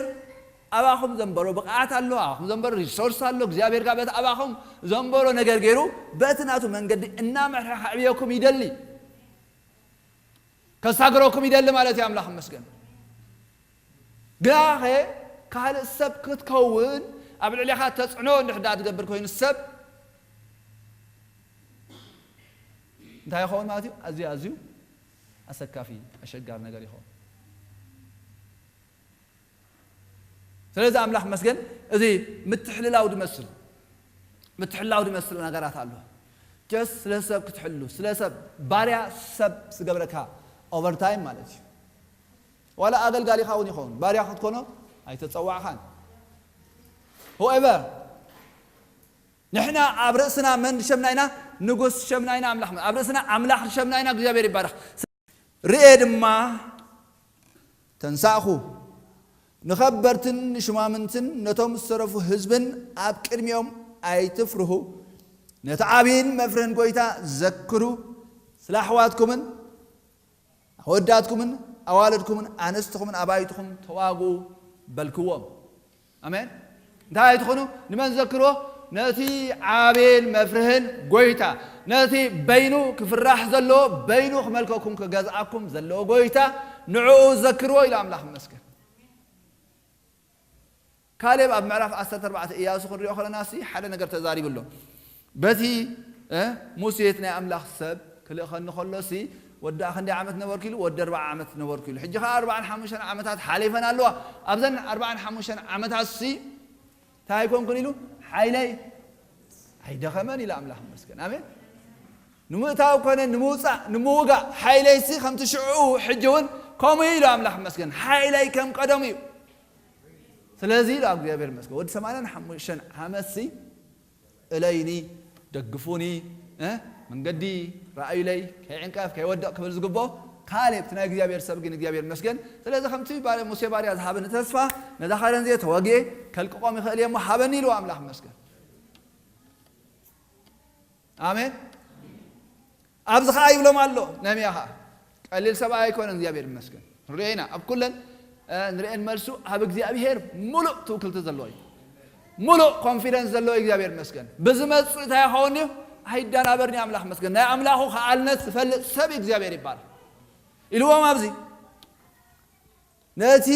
ኣባኹም ዘንበሮ ብቕዓት ኣሎ፣ ኣባኹም ዘንበሮ ሪሶርስ ኣሎ። እግዚኣብሔር ጋር በቲ ኣባኹም ዘንበሮ ነገር ገይሩ በቲ ናቱ መንገዲ እናመርሐ ከዕብየኩም ይደሊ፣ ከሳግረኩም ይደሊ ማለት እዩ። ኣምላኽ ይመስገን። ግናኸ ካልእ ሰብ ክትከውን ኣብ ልዕሌኻ ተጽዕኖ እንድሕር ደኣ ትገብር ኮይኑ ሰብ እንታይ ይኸውን ማለት እዩ? ኣዝዩ ኣዝዩ ኣሰካፊ ኣሸጋሪ ነገር ይኸውን። ስለዚ ኣምላኽ መስገን እዚ ምትሕልላው ዝመስል ምትሕልላው ዝመስል ነገራት ኣሎ። ጀስት ስለ ሰብ ክትሕሉ ስለ ሰብ ባርያ ሰብ ዝገብረካ ኦቨርታይም ማለት እዩ። ዋላ ኣገልጋሊኻ እውን ይኸውን ባርያ ክትኮኖ ኣይተጸዋዕኻን። ሆኤቨር ንሕና ኣብ ርእስና መን ዝሸምና ኢና? ንጉስ ዝሸምና ኢና ኣምላኽ ኣብ ርእስና ኣምላኽ ዝሸምና ኢና። እግዚኣብሔር ይባረኽ። ርኤ ድማ ተንሳእኹ፣ ንኸበርትን ንሹማምንትን ነቶም ዝተረፉ ህዝብን ኣብ ቅድሚኦም ኣይትፍርሁ፣ ነቲ ዓብይን መፍርህን ጎይታ ዘክሩ፣ ስለ ኣሕዋትኩምን ኣወዳትኩምን ኣዋልድኩምን ኣንስትኹምን ኣባይትኹም ተዋግኡ በልክዎም። ኣሜን። እንታይ ኣይትኹኑ? ንመን ዘክርዎ? ነቲ ዓብን መፍርህን ጎይታ፣ ነቲ በይኑ ክፍራሕ ዘለዎ፣ በይኑ ክመልከኩም ክገዝኣኩም ዘለዎ ጎይታ ንዕኡ ዘክርዎ ኢሉ ኣምላኽ ይመስገን። ካሌብ ኣብ ምዕራፍ ዓሰርተ ኣርባዕተ ኢያሱ ክንሪኦ ከለና ሲ ሓደ ነገር ተዛሪቡ ኣሎ። በቲ እ፣ ሙሴ እቲ ናይ ኣምላኽ ሰብ ክልእኸኒ ከሎ ሲ ወዲ ክንደይ ዓመት ነበርኩ ኢሉ? ወዲ ኣርባዓ ዓመት ነበርኩ ኢሉ። ሕጂ ኸዓ ኣርባዓን ሓሙሽተን ዓመታት ሓሊፈን ኣለዋ። ኣብዘን ኣርባዓን ሓሙሽተን ዓመታት ሲ እንታይ ኣይኮንኩን ኢሉ? ሓይለይ ኣይደኸመን ኢሉ ኣምላኽ ይመስገን። ኣሜን። ንምእታው ኮነ ንምውፃእ ንምውጋእ ሓይለይ ሲ ከምቲ ሽዑ ሕጂ እውን ከምኡ ኢሉ ኣምላኽ ይመስገን። ሓይለይ ከም ቀደሙ እዩ። ስለዚ ኢሉ ኣብ እግዚኣብሔር ይመስገን። ወዲ ሰማንያን ሓሙሽተን ዓመት ሲ እለይኒ፣ ደግፉኒ፣ እ፣ መንገዲ ረኣዩለይ፣ ከይዕንቀፍ፣ ከይወድቕ ክብል ዝግብኦ ካሌብ፣ እቲ ናይ እግዚኣብሔር ሰብ ግን እግዚኣብሔር ይመስገን። ስለዚ ከምቲ ባርያ፣ ሙሴ ባርያ ዝሃበኒ ተስፋ፣ ነዛ ኸረን እዚኣ ተወግኤ ከልቅቖም ይኽእል እየ እሞ ሃበኒ ኢልዎ ኣምላኽ ይመስገን። ኣሜን። ኣብዚ ኸዓ ይብሎም ኣሎ ነህምያ ኸዓ ቀሊል ሰብኣይ ኣይኮነን። እግዚኣብሔር ይመስገን። ንሪኦ ኢና ኣብ ኩለን እ፣ ንሪኤን መልሱ ኣብ እግዚኣብሔር ሙሉእ ትውክልቲ ዘለዎ እዩ። ሙሉእ ኮንፊደንስ ዘለዎ እዩ። እግዚኣብሔር ይመስገን። ብዝመፅእ እንታይ ይኸውን እዩ? ኣይደናበርን እዩ። ኣምላኽ ይመስገን። ናይ ኣምላኹ ከኣልነት ዝፈልጥ ሰብ እዩ። እግዚኣብሔር ይባረክ። ኢልዎም ኣብዚ ነቲ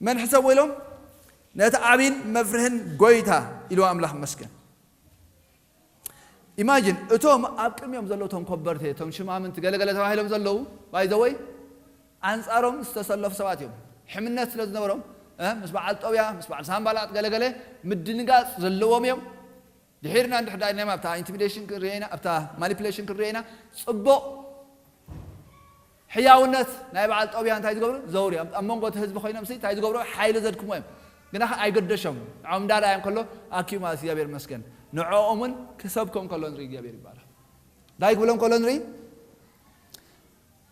መን ሕሰብዎ ኢሎም? ነቲ ዓብይን መፍርህን ጎይታ ኢልዎ ኣምላኽ ይመስገን። ኢማጂን እቶም ኣብ ቅድሚኦም ዘለዉ እቶም ኮበርቴ እቶም ሽማምንቲ ገለገለ ተባሂሎም ዘለዉ ባይዘወይ ኣንጻሮም ዝተሰለፉ ሰባት እዮም። ሕምነት ስለ ዝነበሮም እ፣ ምስ በዓል ጦብያ ምስ በዓል ሳምባላጥ ገለገለ ምድንጋጽ ዘለዎም እዮም። ድሒርና እንድሕር ዳኢልናዮም ኣብታ ኢንቲሚዴሽን ክንሪኦ ኢና ኣብታ ማኒፕሌሽን ክንሪኦ ኢና። ጽቡቕ ሕያውነት ናይ በዓል ጦብያ እንታይ ዝገብሩ ዘውሪ ኣብ ኣብ መንጎ እቲ ህዝቢ ኮይኖም ሲ እንታይ ዝገብሩ ሓይሊ ዘድክሙ እዮም። ግና ኸ ኣይገደሾም ንዖም እንዳረኣዮም ከሎ ኣኪቡ ማለት እግዚኣብሔር ይመስገን። ንዕኦምን ክሰብኮም ከሎ ንርኢ እግዚኣብሔር ይባረኽ። እንታይ ክብሎም ከሎ ንርኢ?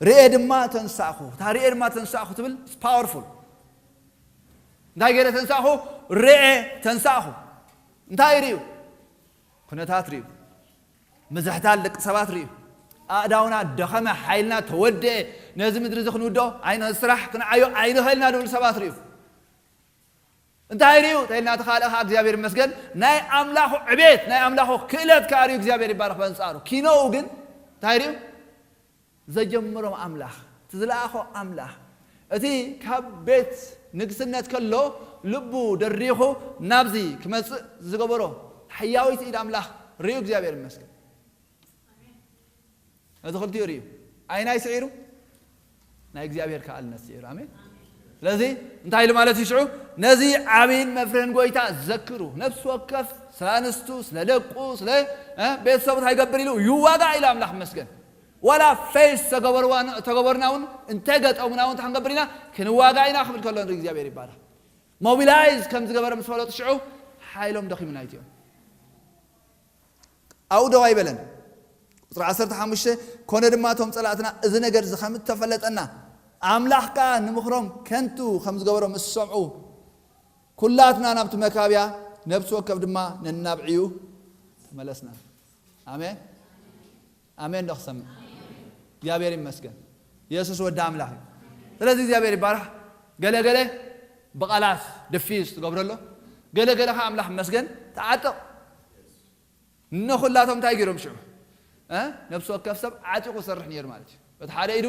ርኤ ድማ ተንሳእኹ። እታ ርኤ ድማ ተንሳእኹ ትብል ፓወርፉል። እንታይ ገይረ ተንሳእኹ? ርኤ ተንሳእኹ። እንታይ ርእዩ? ኩነታት ርእዩ። ምዝሕታል ደቂ ሰባት ርእዩ። ኣእዳውና ደኸመ፣ ሓይልና ተወደአ፣ ነዚ ምድሪ እዚ ክንውድኦ ኣይነ ስራሕ ክንዓዮ ኣይንኽእልና ዝብሉ ሰባት ርእዩ። እንታይ ርእዩ ተልና ተኻልእ ኸዓ እግዚኣብሔር ይመስገን፣ ናይ ኣምላኹ ዕቤት ናይ ኣምላኹ ክእለት ከዓ ርእዩ። እግዚኣብሔር ይባረኽ። በንጻሩ ኪኖኡ ግን እንታይ ርእዩ? ዘጀምሮም ኣምላኽ፣ እቲ ዝለኣኾ ኣምላኽ፣ እቲ ካብ ቤት ንግስነት ከሎ ልቡ ደሪኹ ናብዚ ክመጽእ ዝገበሮ ሕያዊት ኢድ ኣምላኽ ርእዩ። እግዚኣብሔር ይመስገን። ነዚ ክልቲኡ ርእዩ። ኣይናይ ስዒሩ? ናይ እግዚኣብሔር ከኣልነት ስዒሩ። ኣሜን። ስለዚ እንታይ ኢሉ ማለት እዩ ሽዑ? ነዚ ዓብይን መፍርህን ጎይታ ዘክሩ። ነፍሲ ወከፍ ስለ ኣንስቱ፣ ስለ ደቁ፣ ስለ እ፣ ቤተሰቡ እንታይ ይገብር ኢሉ ይዋጋ ኢሉ ኣምላኽ መስገን። ዋላ ፌስ ተገበርዋ ተገበርና እውን እንተገጠሙና እውን እንታይ ክንገብር ኢና? ክንዋጋ ኢና ክብል ከሎ ንርኢ እግዚኣብሔር ይባረኽ። ሞቢላይዝ ከም ዝገበረ ምስ ፈለጡ ሽዑ ሓይሎም ደኺሙ ናይትዮም ኣብኡ ደው ኣይበለን። ቁፅሪ ዓሰርተ ሓሙሽተ፣ ኮነ ድማ እቶም ፀላእትና እዚ ነገር እዚ ከም እተፈለጠና ኣምላኽ ከዓ ንምኽሮም ከንቱ ከም ዝገበሮ ምስ ሰምዑ ኩላትና ናብቲ መካብያ ነብሲ ወከፍ ድማ ነናብዕዩ ተመለስና። ኣሜን። ኣሜን ዶ ክሰምዕ? እግዚኣብሔር ይመስገን። ኢየሱስ ወዲ ኣምላኽ እዩ። ስለዚ እግዚኣብሔር ይባረኽ። ገለገለ ብቓላት ድፊዝ ትገብረሎ፣ ገለገለ ከዓ ኣምላኽ ይመስገን ተዓጥቕ። ንኹላቶም እንታይ ገይሮም ሽዑ? እ? ነብሲ ወከፍ ሰብ ዓጢቑ ዝሰርሕ ነይሩ ማለት እዩ። በቲ ሓደ ኢዱ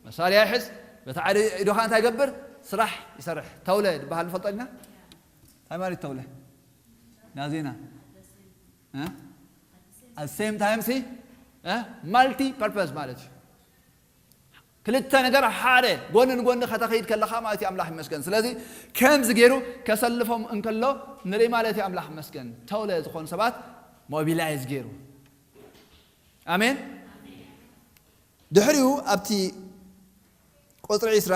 መሳርያ ይሕዝ፣ በቲ ሓደ ኢዱ ከዓ እንታይ ይገብር? ስራሕ ይሰርሕ። ተውለ ዝበሃል ንፈልጦ ኢና? እንታይ ማለት ተውለ? ናዜና እ? At same time ሲ እ? ማልቲ ፐርፐዝ ማለት እዩ። ክልተ ነገር ሓደ ጎኒ ንጎኒ ከተኸይድ ከለኻ ማለት እዩ። ኣምላኽ ይመስገን። ስለዚ ከምዚ ገይሩ ከሰልፎም እንከሎ ንርኢ ማለት እዩ። ኣምላኽ ይመስገን። ተውለ ዝኾኑ ሰባት ሞቢላይዝ ገይሩ። ኣሜን። ድሕሪኡ ኣብቲ ቁፅሪ ዒስራ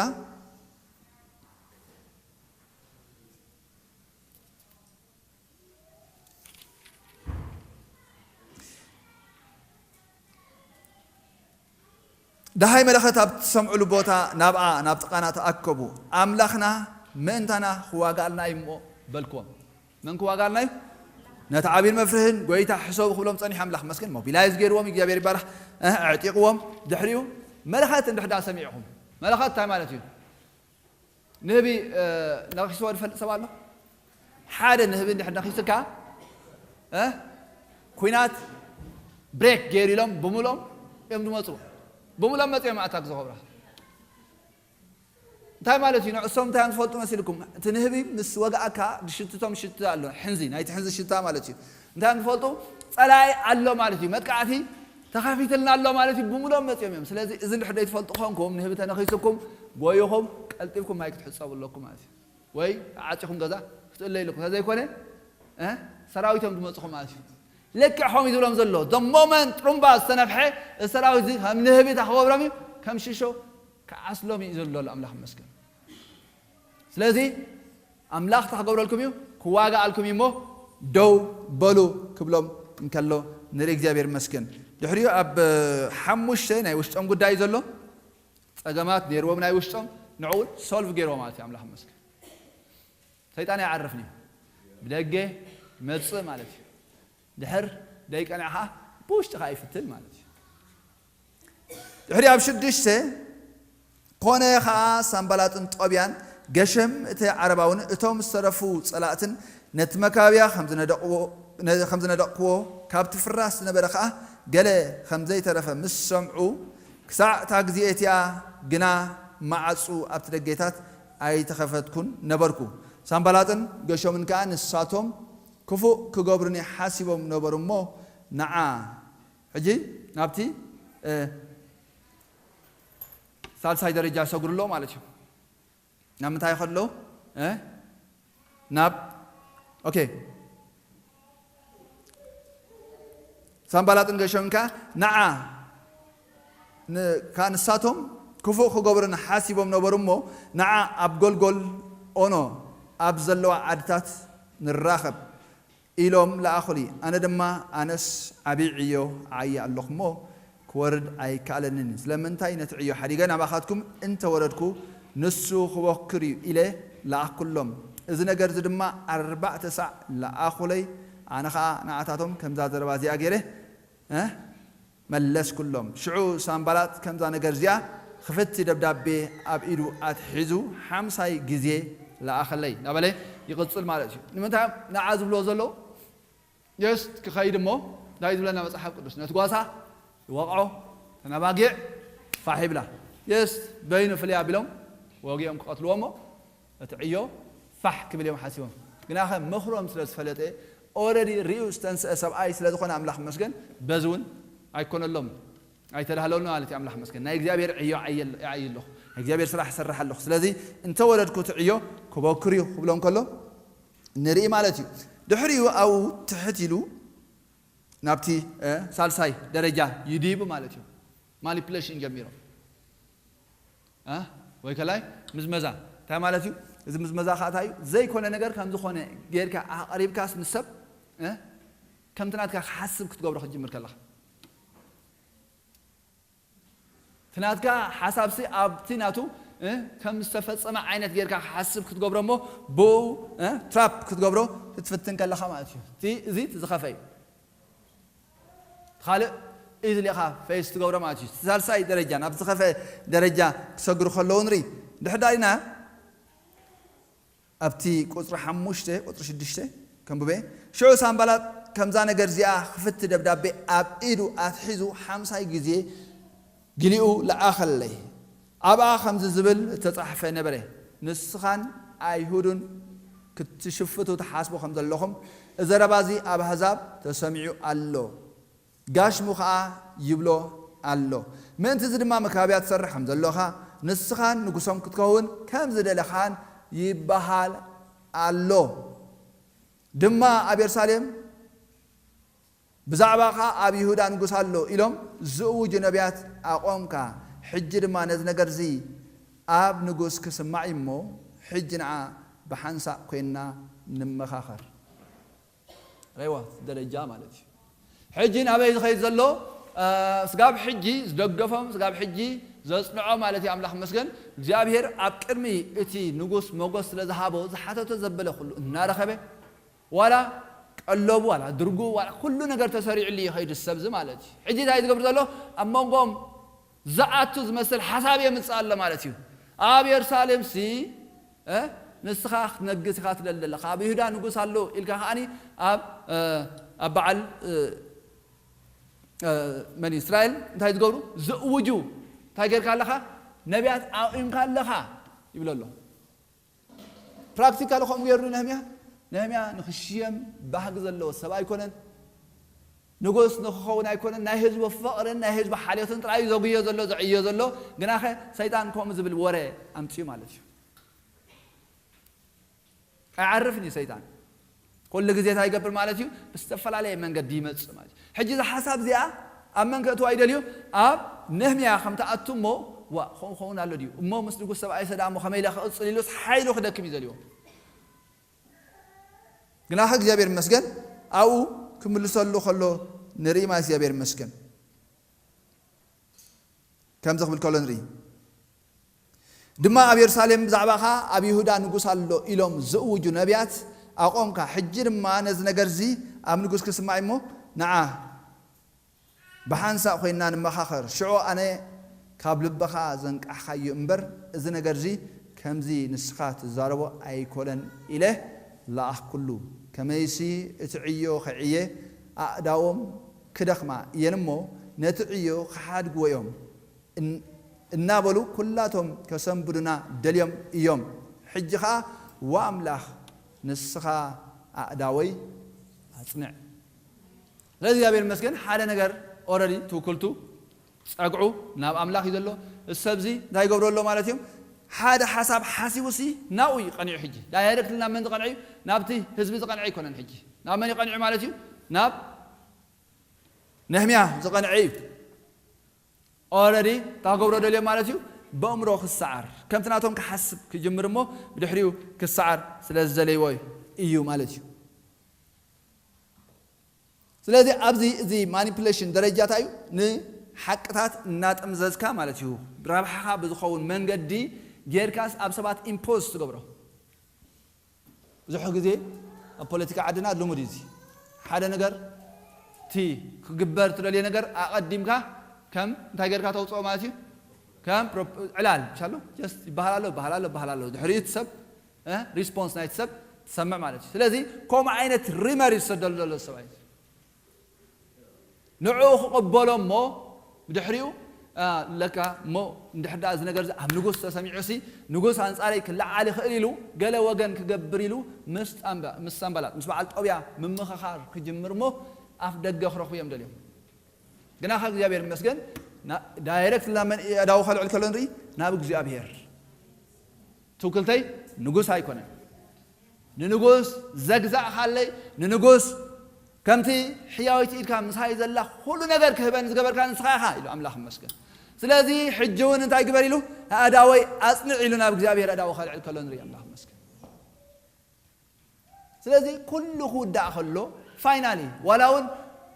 ደሃይ መለኸት ኣብ ትሰምዕሉ ቦታ ናብኣ ናብ ጥቓና ተኣከቡ። ኣምላኽና ምእንታና ክዋጋኣልና እዩ እሞ በልክዎም። መን ክዋጋኣልና እዩ? ነቲ ዓብይን መፍርህን ጎይታ ሕሰቡ ክብሎም ጸኒሑ ኣምላኽ መስገን ሞቢላይዝ ገይርዎም እግዚኣብሔር ይባረኽ። እ፣ ኣዕጢቕዎም። ድሕሪኡ መለኸት እንድሕዳ ሰሚዕኹም፣ መለኸት እንታይ ማለት እዩ? ንህቢ እ፣ ነኺስዎ ዝፈልጥ ሰብ ኣሎ? ሓደ ንህቢ እንድሕር ነኺስካ እ፣ ኩናት ብሬክ ገይሩ ኢሎም ብምሎም እዮም ዝመፁ። ብምሎም መፅኦም ኣታክ ዝኸብራ እንታይ ማለት እዩ? ንዕሶም እንታይ እዮም ዝፈልጡ መሲልኩም? እቲ ንህቢ ምስ ወግኣካ ዝሽትቶም ሽታ ኣሎ፣ ሕንዚ፣ ናይቲ ሕንዚ ሽታ ማለት እዩ። እንታይ እዮም ዝፈልጡ? ፀላኢ ኣሎ ማለት እዩ። መጥቃዕቲ ተኸፊትልና ኣሎ ማለት እዩ። ብምሎም መፅኦም እዮም። ስለዚ እዚ እንድሕር ዘይትፈልጡ ኮንኩም ንህቢ ተነኺስኩም ጎይኹም ቀልጢፍኩም ማይ ክትሕፀቡ ኣለኩም ማለት እዩ። ወይ ተዓፂኹም ገዛ ክትእለዩ ኣለኩም። ተዘይኮነ እ፣ ሰራዊቶም ዝመፅኹም ማለት እዩ። ልክዕ ከምኡ እዩ ዝብሎም ዘሎ። The moment ጥሩምባ ዝተነፍሐ፣ እዚ ሰራዊት እዚ ከም ንህቢ እንታይ ክገብሮም እዩ? ከም ሽሾ ክዓስሎም እዩ ዘሎ ኣሎ። ኣምላኽ ይመስገን። ስለዚ ኣምላኽ እንታይ ክገብረልኩም እዩ? ክዋጋኣልኩም እዩ እሞ ደው በሉ ክብሎም እንከሎ ንርኢ። እግዚኣብሔር ይመስገን። ድሕሪኡ ኣብ ሓሙሽተ ናይ ውሽጦም ጉዳይ ዘሎ ጸገማት ነይርዎም ናይ ውሽጦም ንዕኡ እውን ሶልቭ ገይርዎ ማለት እዩ። ኣምላኽ ይመስገን። ሰይጣን ኣይዓርፍን እዩ። ብደገ ይመጽእ ማለት እዩ። ድሕር ደይቀንዐ ኸዓ ብውሽጢ ኸዓ ይፍትን ማለት እዩ። ድሕሪ ኣብ ሽዱሽተ፣ ኮነ ኸዓ ሳምባላጥን ጦብያን ገሸም እቲ ዓረባውን እቶም ዝተረፉ ጸላእትን ነቲ መካብያ ከም ዝነደቕዎ፣ ነ-፣ ከም ዝነደቕክዎ፣ ካብቲ ፍራስ ዝነበረ ኸዓ ገለ ከም ዘይተረፈ ምስ ሰምዑ፣ ክሳዕ እታ ግዜ እቲኣ ግና ማዕጹ ኣብቲ ደገታት ኣይተኸፈትኩን ነበርኩ። ሳምባላጥን ገሾምን ከኣ ንሳቶም ክፉእ ክገብሩኒ ሓሲቦም ነበሩ እሞ፣ ንዓ፣ ሕጂ ናብቲ፣ እ፣ ሳልሳይ ደረጃ ሰጉሩ ኣሎ ማለት እዩ። ናብ ምንታይ ከሎ? እ? ናብ፣ ኦኬ። ሳምባላጥን ገሾምን ከኣ ንዓ፣ ን-፣ ከኣ ንሳቶም ክፉእ ክገብሩና ሓሲቦም ነበሩ እሞ፣ ንዓ ኣብ ጎልጎል ኦኖ ኣብ ዘለዋ ዓድታት ንራኸብ። ኢሎም ለኣኹሊ። ኣነ ድማ፣ ኣነስ ዓብዪ ዕዮ እዓዪ ኣለኹ እሞ፣ ክወርድ ኣይከኣለንን። ስለምንታይ ነቲ ዕዮ ሓዲገ ናባኻትኩም እንተ ወረድኩ፣ ንሱ ክበኩር እዩ ኢለ ለኣኽኩሎም። እዚ ነገር እዚ ድማ ኣርባዕተ ሳዕ ለኣኹለይ። ኣነ ኸኣ ንኣታቶም ከምዛ ዘረባ እዚኣ ገይረ፣ እ፣ መለስኩሎም። ሽዑ ሳንባላጥ ከምዛ ነገር እዚኣ ክፍቲ ደብዳቤ ኣብ ኢዱ ኣትሒዙ ሓምሳይ ግዜ ለኣኸለይ፣ እናበለ ይቕጽል ማለት እዩ። ንምንታይ እዮም ንዓ ዝብልዎ ዘለዉ? የስ ክኸይድ እሞ እንታይ ዝብለና መጽሓፍ ቅዱስ? ነቲ ጓሳ ይወቕዖ፣ ተናባጊዕ ፋሕ ይብላ። የስ በይኑ ፍልይ ኣቢሎም ወጊኦም ክቐትልዎ እሞ እቲ ዕዮ ፋሕ ክብል እዮም ሓሲቦም። ግናኸ ምኽሮም ስለ ዝፈለጠ፣ ኦረዲ ሪኡ ዝተንስአ ሰብኣይ ስለ ዝኾነ ኣምላኽ ይመስገን፣ በዚ እውን ኣይኮነሎም፣ ኣይተዳህለሉን ማለት እዩ። ኣምላኽ ይመስገን፣ ናይ እግዚኣብሔር ዕዮ ይዓዪ ኣለኹ፣ ናይ እግዚኣብሔር ስራሕ ይሰርሕ ኣለኹ። ስለዚ እንተወረድኩ እቲ ዕዮ ክበኩር እዩ ክብሎም ከሎ ንርኢ ማለት እዩ። ድሕሪኡ ኣብኡ ትሕት ኢሉ ናብቲ፣ እ፣ ሳልሳይ ደረጃ ይድይቡ ማለት እዩ። ማኒፕሌሽን ጀሚሮም፣ እ፣ ወይ ከላይ ምዝመዛ። እንታይ ማለት እዩ? እዚ ምዝመዛ ከዓ እንታይ እዩ? ዘይኮነ ነገር ከም ዝኾነ ጌርካ ኣቕሪብካስ ንሰብ፣ እ፣ ከምቲ ናትካ ክሓስብ ክትገብሮ ክትጅምር ከለኻ፣ እቲ ናትካ ሓሳብሲ ኣብቲ ናቱ፣ እ፣ ከም ዝተፈጸመ ዓይነት ጌርካ ክሓስብ ክትገብሮ እሞ ብኡ፣ እ፣ ትራፕ ክትገብሮ ክትፍትን ከለኻ ማለት እዩ። እቲ፣ እዚ እቲ ዝኸፈ እዩ። ካልእ ኢዝሊ ኢኻ ፌስ ትገብሮ ማለት እዩ። ሳልሳይ ደረጃ፣ ናብ ዝኸፈ ደረጃ ክሰግሩ ከለዉ ንርኢ። ድሕዳር ኢና ኣብቲ ቁጽሪ ሓሙሽተ፣ ቁጽሪ ሽዱሽተ ከንብበ። ሽዑ ሳንባላጥ ከምዛ ነገር እዚኣ ክፍቲ ደብዳቤ ኣብ ኢዱ ኣትሒዙ ሓምሳይ ግዜ ግሊኡ ለኣኸለይ። ኣብኣ ከምዚ ዝብል እተጻሕፈ ነበረ፣ ንስኻን ኣይሁድን ክትሽፍቱ ትሓስቡ ከም ዘለኹም፣ እዚ ዘረባ እዚ ኣብ ኣህዛብ ተሰሚዑ ኣሎ፣ ጋሽሙ ኸኣ ይብሎ ኣሎ። ምእንቲ እዚ ድማ መካብያ ትሰርሕ ከም ዘለኻ፣ ንስኻን ንጉሶም ክትከውን ከም ዝደለኻን ይበሃል ኣሎ። ድማ ኣብ የሩሳሌም ብዛዕባኻ ኣብ ይሁዳ ንጉስ ኣሎ ኢሎም ዝእውጁ ነቢያት ኣቖምካ። ሕጂ ድማ ነዚ ነገር እዚ ኣብ ንጉስ ክስማዕ እዩ እሞ፣ ሕጂ ንዓ ብሓንሳእ ኮይንና ንመኻኸር። ረይዋ ደረጃ ማለት እዩ። ሕጂ ናበይ ዝኸይድ ዘሎ? እ፣ ስጋብ ሕጂ ዝደገፎም፣ ስጋብ ሕጂ ዘጽንዖ ማለት እዩ። ኣምላኽ ይመስገን። እግዚኣብሔር ኣብ ቅድሚ እቲ ንጉስ ሞገስ ስለ ዝሃቦ፣ ዝሓተቶ ዘበለ ኩሉ እናረኸበ፣ ዋላ ቀለቡ፣ ዋላ ድርጉ፣ ዋላ ኩሉ ነገር ተሰሪዕሉ ይኸይድ፣ ሰብዚ ማለት እዩ። ሕጂ እንታይ ዝገብር ዘሎ? ኣብ መንጎም ዝኣቱ ዝመስል ሓሳብ የምጽእ ኣሎ ማለት እዩ። ኣብ የሩሳሌምሲ፣ እ፣ ንስኻ ክትነግስ ኢኻ ትደሊ ዘለኻ፣ ኣብ ይሁዳ ንጉስ ኣሎ ኢልካ ከኣኒ ኣብ፣ እ፣ ኣብ በዓል፣ እ፣ እ፣ መን እዩ? እስራኤል እንታይ ዝገብሩ? ዝእውጁ። እንታይ ጌርካ ኣለኻ? ነቢያት ኣቑምካ ኣለኻ ይብሎ ኣሎ። ፕራክቲካል ከምኡ ገይሩ ነህምያ። ነህምያ ንኽሽየም ባህጊ ዘለዎ ሰብ ኣይኮነን። ንጉስ ንኽኸውን ኣይኮነን። ናይ ህዝቡ ፍቕርን ናይ ህዝቡ ሓልዮትን ጥራይ እዩ ዘጉዮ ዘሎ፣ ዘዕዮ ዘሎ። ግናኸ ሰይጣን ከምኡ ዝብል ወረ ኣምፅኡ ማለት እዩ። ኣይዓርፍን እዩ ሰይጣን። ኩሉ ግዜ እንታይ ይገብር ማለት እዩ? ብዝተፈላለየ መንገዲ ይመጽእ ማለት እዩ። ሕጂ እዛ ሓሳብ እዚኣ ኣብ መን ከእትዋ ይደልዩ? ኣብ ነህምያ ከም ትኣቱ እሞ፣ ዋ፣ ከምኡ ክኸውን ኣሎ ድዩ? እሞ ምስ ንጉስ ሰብኣይ ሰዳ እሞ ከመይ ኢለ ክቕጽል ኢሉስ ሓይሉ ክደክም እዩ ዘልዎ። ግናኸ እግዚኣብሔር ይመስገን፣ ኣብኡ ክምልሰሉ ከሎ ንርኢ ማለት እግዚኣብሔር ይመስገን። ከምዚ ክብል ከሎ ንርኢ። ድማ ኣብ የሩሳሌም ብዛዕባኻ ኣብ ይሁዳ ንጉስ ኣሎ ኢሎም ዝእውጁ ነቢያት ኣቖምካ። ሕጂ ድማ ነዚ ነገር እዚ ኣብ ንጉስ ክስማዕ እሞ፣ ንዓ ብሓንሳእ ኮይንና ንመኻኸር። ሽዑ ኣነ ካብ ልብኻ ዘንቃሕካዮ እምበር፣ እዚ ነገር እዚ ከምዚ ንስኻ ትዛረቦ ኣይኮነን ኢለ ለኣኽኩሉ። ከመይሲ እቲ ዕዮ ኸዕየ፣ ኣእዳዎም ክደኽማ እየን እሞ፣ ነቲ ዕዮ ክሓድግዎ እዮም። እን-፣ እናበሉ ኩላቶም ከሰንብዱና ደልዮም እዮም። ሕጂ ኸኣ፣ ዋኣምላኽ፣ ንስኻ ኣእዳወይ ኣጽንዕ። ስለዚ እግዚኣብሔር ይመስገን፣ ሓደ ነገር ኦረዲ ትውክልቱ ጸግዑ ናብ ኣምላኽ እዩ ዘሎ። እዚ ሰብዚ እንታይ ይገብሮ ኣሎ ማለት እዩ? ሓደ ሓሳብ ሓሲቡሲ ናብኡ እዩ ቀኒዑ። ሕጂ ዳይሬክት ናብ መን ዝቐንዐ እዩ? ናብቲ ህዝቢ ዝቐንዐ ኣይኮነን። ሕጂ ናብ መን ይቐንዑ ማለት እዩ? ናብ ነህምያ ዝቐንዐ እዩ። ኦረዲ እንታይ ክገብሮ ደልዮም ማለት እዩ? በእምሮ ክሰዓር፣ ከምቲ ናቶም ክሓስብ ክጅምር እሞ ብድሕሪኡ ክሰዓር ስለ ዝደለይዎ እዩ ማለት እዩ። ስለዚ ኣብዚ እዚ ማኒፕሌሽን ደረጃ እንታይ እዩ? ንሓቅታት እናጠምዘዝካ ማለት እዩ። ረብሓኻ ብዝኸውን መንገዲ ጌርካስ ኣብ ሰባት ኢምፖዝ ትገብሮ። ብዙሕ ግዜ ኣብ ፖለቲካ ዓድና ልሙድ እዩ እዚ። ሓደ ነገር፣ እቲ ክግበር ትደልዮ ነገር ኣቐዲምካ ከም እንታይ ጌርካ ተውፅኦ ማለት እዩ? ከም ፕሮፕ- ዕላል ይሻሉ ጀስት ይበሃል ኣሎ ይበሃል ኣሎ ይበሃል ኣሎ ድሕሪኡ እቲ ሰብ ሪስፖንስ ናይቲ ሰብ ትሰምዕ ማለት እዩ። ስለዚ ከምኡ ዓይነት ሪመር እዩ ዝሰደሉ ዘሎ ሰብኣይ። ንዕኡ ክቕበሎ እሞ ብድሕሪኡ ለካ እሞ እንድሕር ደኣ እዚ ነገር ኣብ ንጉስ ተሰሚዑ ሲ ንጉስ ኣንጻረይ ክለዓል ይኽእል ኢሉ ገለ ወገን ክገብር ኢሉ ምስ ሰንበላጥ ምስ በዓል ጦብያ ምምኽኻር ክጅምር እሞ ኣፍ ደገ ክረኽቡ እዮም ደልዮም። ግናኸ እግዚኣብሔር ይመስገን ዳይረክት ናብ መን ኣእዳዉ ከልዕል ከሎ ንርኢ ናብ እግዚኣብሔር። ትውክልተይ ንጉስ ኣይኮነን። ንንጉስ ዘግዛእኻለይ ንንጉስ ከምቲ ሕያዊት ኢድካ ምሳይ ዘላ ኩሉ ነገር ክህበን ዝገበርካ ንስኻ ኢኻ ኢሉ ኣምላኽ ይመስገን። ስለዚ ሕጂ እውን እንታይ ግበር ኢሉ ኣእዳወይ ኣጽንዕ ኢሉ ናብ እግዚኣብሔር ኣእዳዉ ከልዕል ከሎ ንርኢ ኣምላኽ ይመስገን። ስለዚ ኩሉ ክውዳእ ከሎ ፋይናሊ ዋላ እውን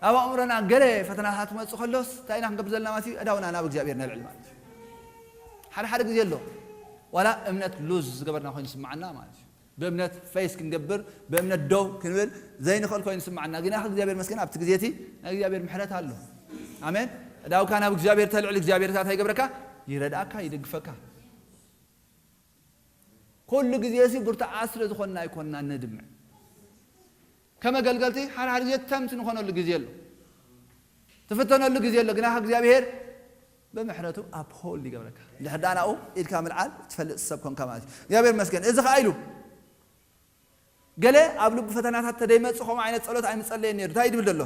ኣብ ኣእምሮና ገለ ፈተናታት ክመፅእ ከሎስ እንታይ ኢና ክንገብር ዘለና ማለት እዩ? ኣእዳውና ናብ እግዚኣብሔር ነልዕል ማለት እዩ። ሓደ ሓደ ግዜ ኣሎ ዋላ እምነት ሉዝ ዝገበርና ኮይኑ ይስምዓና ማለት እዩ። ብእምነት ፌስ ክንገብር ብእምነት ደው ክንብል ዘይንኽእል ኮይኑ ይስምዓና። ግና እግዚኣብሔር መስገን ኣብቲ ግዜ እቲ ናይ እግዚኣብሔር ምሕረት ኣሎ። ኣሜን። ኣእዳውካ ናብ እግዚኣብሔር ተልዕል እግዚኣብሔር እንታይ ይገብረካ? ይረድኣካ፣ ይደግፈካ። ኩሉ ግዜ ሲ ብርቱዓት ስለ ዝኾንና ኣይኮንና ነድምዕ። ከም ኣገልገልቲ ሓደ ሓደ ግዜ ተምት ንኾነሉ ግዜ ኣሎ። ትፍተነሉ ግዜ ኣሎ። ግና እግዚኣብሔር ብምሕረቱ ኣፕሆልድ ይገብረካ። እንድሕር ደኣ ናብኡ ኢድካ ምልዓል ትፈልጥ ሰብ ኮንካ ማለት እዩ። እግዚኣብሔር ይመስገን። እዚ ኸዓ ኢሉ ገለ ኣብ ልቡ ፈተናታት ተደይመጽእ ከምኡ ዓይነት ጸሎት ኣይምጸለየን ነይሩ። እንታይ ድብል ዘሎ?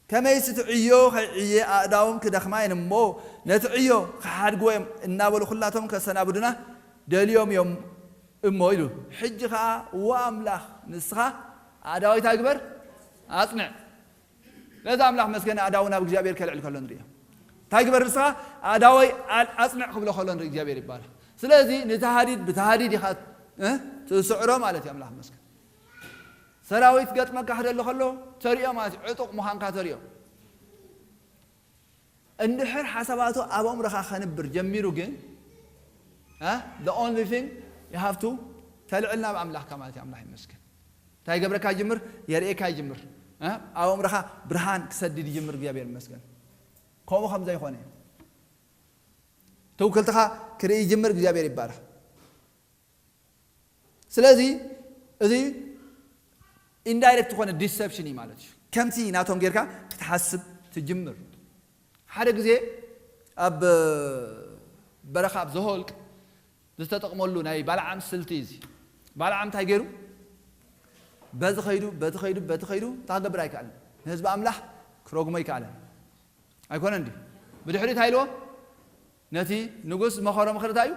ከመይሲ እቲ ዕዮ ከይዕየ ኣእዳዎም ክደኽማ እየን እሞ ነቲ ዕዮ ክሓድግዎ እዮም እናበሉ ኩላቶም ከሰናብዱና ደልዮም እዮም እሞ ኢሉ። ሕጂ ኸዓ እወ ኣምላኽ ንስኻ ኣእዳወይ እንታይ ግበር ኣጽንዕ። ነዚ ኣምላኽ መስገን ኣእዳዉ ናብ እግዚኣብሔር ከልዕል ከሎ ንርእዮ። እንታይ ግበር ንስኻ ኣእዳወይ ኣል- ኣጽንዕ ክብሎ ከሎ ንርኢ እግዚኣብሔር ይባላል። ስለዚ ንተሃዲድ ብተሃዲድ ኢኻ እ? ትስዕሮ ማለት እዩ ኣምላኽ መስገን። ሰራዊት ገጥመካ ክደሊ ከሎ ተሪኦ ማለት እዩ፣ ዕጡቕ ምዃንካ ተሪኦ። እንድሕር ሓሳባቱ ኣብ ኣእምሮኻ ከንብር ጀሚሩ ግን the only thing you have to ተልዕል ናብ ኣምላኽካ ማለት እዩ። ኣምላኽ ይመስገን። እንታይ ይገብረካ ይጅምር? የርእየካ ይጅምር። ኣብ ኣእምሮኻ ብርሃን ክሰድድ ይጅምር። እግዚኣብሔር ይመስገን። ከምኡ ከም ዘይኾነ ትውክልትኻ ክርኢ ይጅምር። እግዚኣብሔር ይባረኽ። ስለዚ እዚ ኢንዳይሬክት ዝኾነ ዲሰፕሽን እዩ ማለት እዩ። ከምቲ ናቶም ጌርካ ክትሓስብ ትጅምር። ሓደ ግዜ ኣብ በረኻ ኣብ ዘሆልቅ ዝተጠቕመሉ ናይ ባልዓም ስልቲ እዚ። ባልዓም እንታይ ገይሩ? በዚ ኸይዱ በቲ ኸይዱ በቲ ኸይዱ እንታይ ክገብር ኣይከኣለን። ንህዝቢ ኣምላኽ ክረጉሞ ኣይከኣለን። ኣይኮነ እንዲ ብድሕሪ እንታይ ኢልዎ? ነቲ ንጉስ ዝመኸሮ ምኽሪ እንታይ እዩ?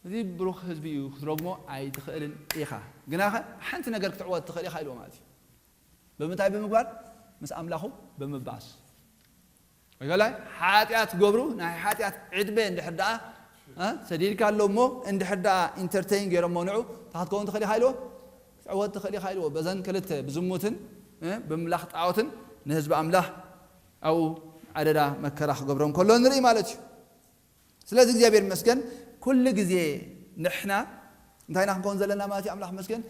እዚ ብሩኽ ህዝቢ እዩ፣ ክትረግሞ ኣይትኽእልን ኢኻ፣ ግናኸ ሓንቲ ነገር ክትዕወት ትኽእል ኢኻ ኢልዎ ማለት እዩ። ብምንታይ ብምግባር? ምስ ኣምላኹ ብምባስ። ወይገላይ ሓጢኣት ገብሩ ናይ ሓጢኣት ዕድመ እንድሕር ደኣ እ፣ ሰዲድካ ኣሎ እሞ እንድሕር ደኣ ኢንተርቴይን ገይሮሞ ንዑ እንታይ ክትከውን ትኽእል ኢኻ ኢልዎ? ክትዕወት ትኽእል ኢኻ ኢልዎ። በዘን ክልተ ብዝሙትን እ፣ ብምምላኽ ጣዖትን ንህዝቢ ኣምላኽ ኣብኡ ኣደዳ መከራ ክገብሮም ከሎ ንርኢ ማለት እዩ። ስለዚ እግዚኣብሔር ይመስገን ኩሉ ግዜ ንሕና እንታይ ኢና ክንከውን ዘለና ማለት እዩ? ኣምላኽ ይመስገን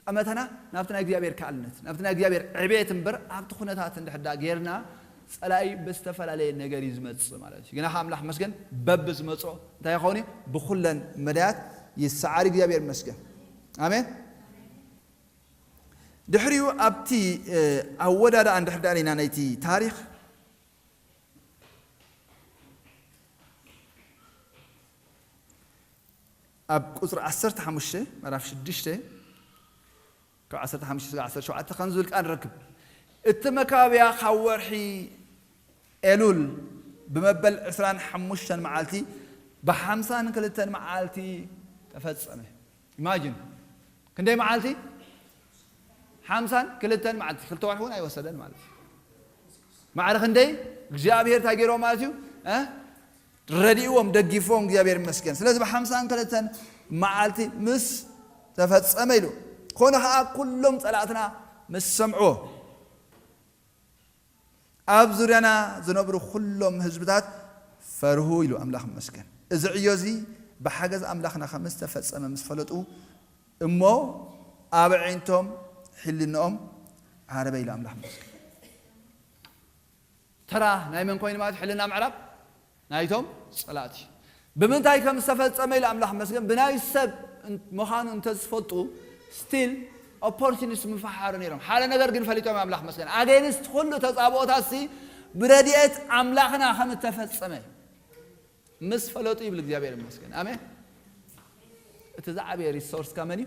ጠመተና ናብቲ ናይ እግዚኣብሔር ከኣልነት ናብቲ ናይ እግዚኣብሔር ዕቤት እምበር ኣብቲ ኩነታት እንድሕር ዳ ጌርና ጸላኢ ብዝተፈላለየ ነገር እዩ ዝመጽእ ማለት እዩ። ግና ከኣ ኣምላኽ ይመስገን በቢ ዝመጽኦ እንታይ ይኸውን እዩ? ብኩለን መዳያት ይሰዓር። እግዚኣብሔር ይመስገን። ኣሜን። ድሕሪኡ ኣብቲ እ፣ ኣወዳድኣ እንድሕር ዳ ርኢና ናይቲ ታሪኽ ኣብ ቁፅሪ ዓሰርተ ሓሙሽተ ምዕራፍ ሽዱሽተ ካብ ዓሰርተ ሓሙሽተ ስጋዕ ዓሰርተ ሸውዓተ ከም ዝብል ቃል ንረክብ። እቲ መካብያ ካብ ወርሒ ኤሉል ብመበል ዕስራን ሓሙሽተን መዓልቲ ብሓምሳን ክልተን መዓልቲ ተፈጸመ። ኢማጂን ክንደይ መዓልቲ? ሓምሳን ክልተን መዓልቲ። ክልተ ወርሒ እውን ኣይወሰደን ማለት እዩ። ማዕረ ክንደይ እግዚኣብሔር እንታይ ገይርዎ ማለት እዩ? እ? ረዲእዎም፣ ደጊፍዎም እግዚኣብሔር ይመስገን። ስለዚ ብሓምሳን ክልተን መዓልቲ ምስ ተፈጸመ ኢሉ። ኮነ ኸዓ ኩሎም ጸላእትና ምስ ሰምዕዎ ኣብ ዙርያና ዝነብሩ ኩሎም ህዝብታት ፈርሁ ኢሉ ኣምላኽ ይመስገን። እዚ ዕዮ እዚ ብሓገዝ ኣምላኽና ከም ዝተፈጸመ ምስ ፈለጡ እሞ ኣብ ኣዒንቶም ሕልንኦም ዓረበ ኢሉ ኣምላኽ ይመስገን። ተራ ናይ መን ኮይኑ ማለት ሕልና ምዕራብ ናይቶም ጸላእቲ ብምንታይ ከም ዝተፈጸመ ኢሉ ኣምላኽ መስገን ብናይ ሰብ እን- ምዃኑ እንተዝፈልጡ ስቲል ኦፖርቹኒስት ምፈሓሩ ነይሮም። ሓደ ነገር ግን ፈሊጦም ኣምላኽ መስገን ኣገንስት ኩሉ ተጻብኦታት ሲ ብረድኤት ኣምላኽና ከም እተፈጸመ ምስ ፈለጡ ይብል እግዚኣብሔር ይመስገን። ኣሜን። እቲ ዝዓበየ ሪሶርስ ካ መን እዩ?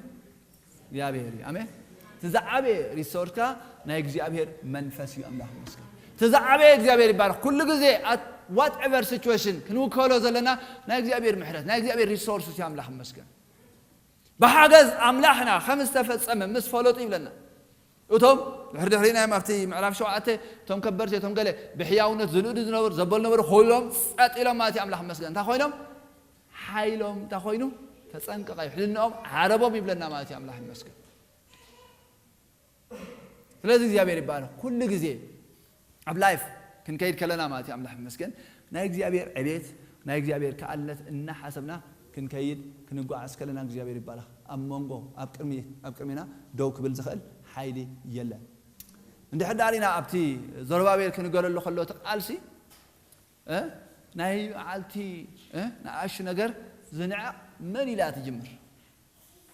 እግዚኣብሔር እዩ። ኣሜን። እቲ ዝዓበየ ሪሶርስ ካ ናይ እግዚኣብሔር መንፈስ እዩ። ኣምላኽ ይመስገን። እቲ ዝዓበየ እግዚኣብሔር ይባረክ። ኩሉ ግዜ ዋትኤቨር ሲቹዌሽን ክንውከሎ ዘለና ናይ እግዚኣብሔር ምሕረት ናይ እግዚኣብሔር ሪሶርስ እዩ። ኣምላኽ ይመስገን። ብሓገዝ ኣምላኽና ከም ዝተፈጸመ ምስ ፈለጡ ይብለና። እቶም ድሕሪ ድሕሪና እዮም ኣብቲ ምዕራፍ ሸውዓተ እቶም ከበርቲ እቶም ገለ ብሕያውነት ዝንእዱ ዝነበሩ ዘበሉ ነበሩ ኮይሎም ጸጥ ኢሎም ማለት እዩ። ኣምላኽ ይመስገን። እንታይ ኮይኖም? ሓይሎም እንታይ ኮይኑ? ተጸንቀቐ እዩ። ሕልናኦም ዓረቦም ይብለና ማለት እዩ። ኣምላኽ ይመስገን። ስለዚ እግዚኣብሔር ይባረክ። ኩሉ ግዜ ኣብ ላይፍ ክንከይድ ከለና ማለት እዩ ኣምላኽ ይመስገን ናይ እግዚኣብሔር ዕቤት ናይ እግዚኣብሔር ከኣልነት እናሓሰብና ክንከይድ ክንጓዓዝ ከለና እግዚኣብሔር ይባረክ። ኣብ መንጎ ኣብ ቅድሚ ኣብ ቅድሚና ደው ክብል ዝኽእል ሓይሊ የለን። እንድሕር ዳሪና ኣብቲ ዘሩባቤል ክንገለሉ ከሎ እቲ ቃልሲ እ? ናይ በዓልቲ እ? ንኣሽ ነገር ዝንዕቕ መን ኢላ ትጅምር?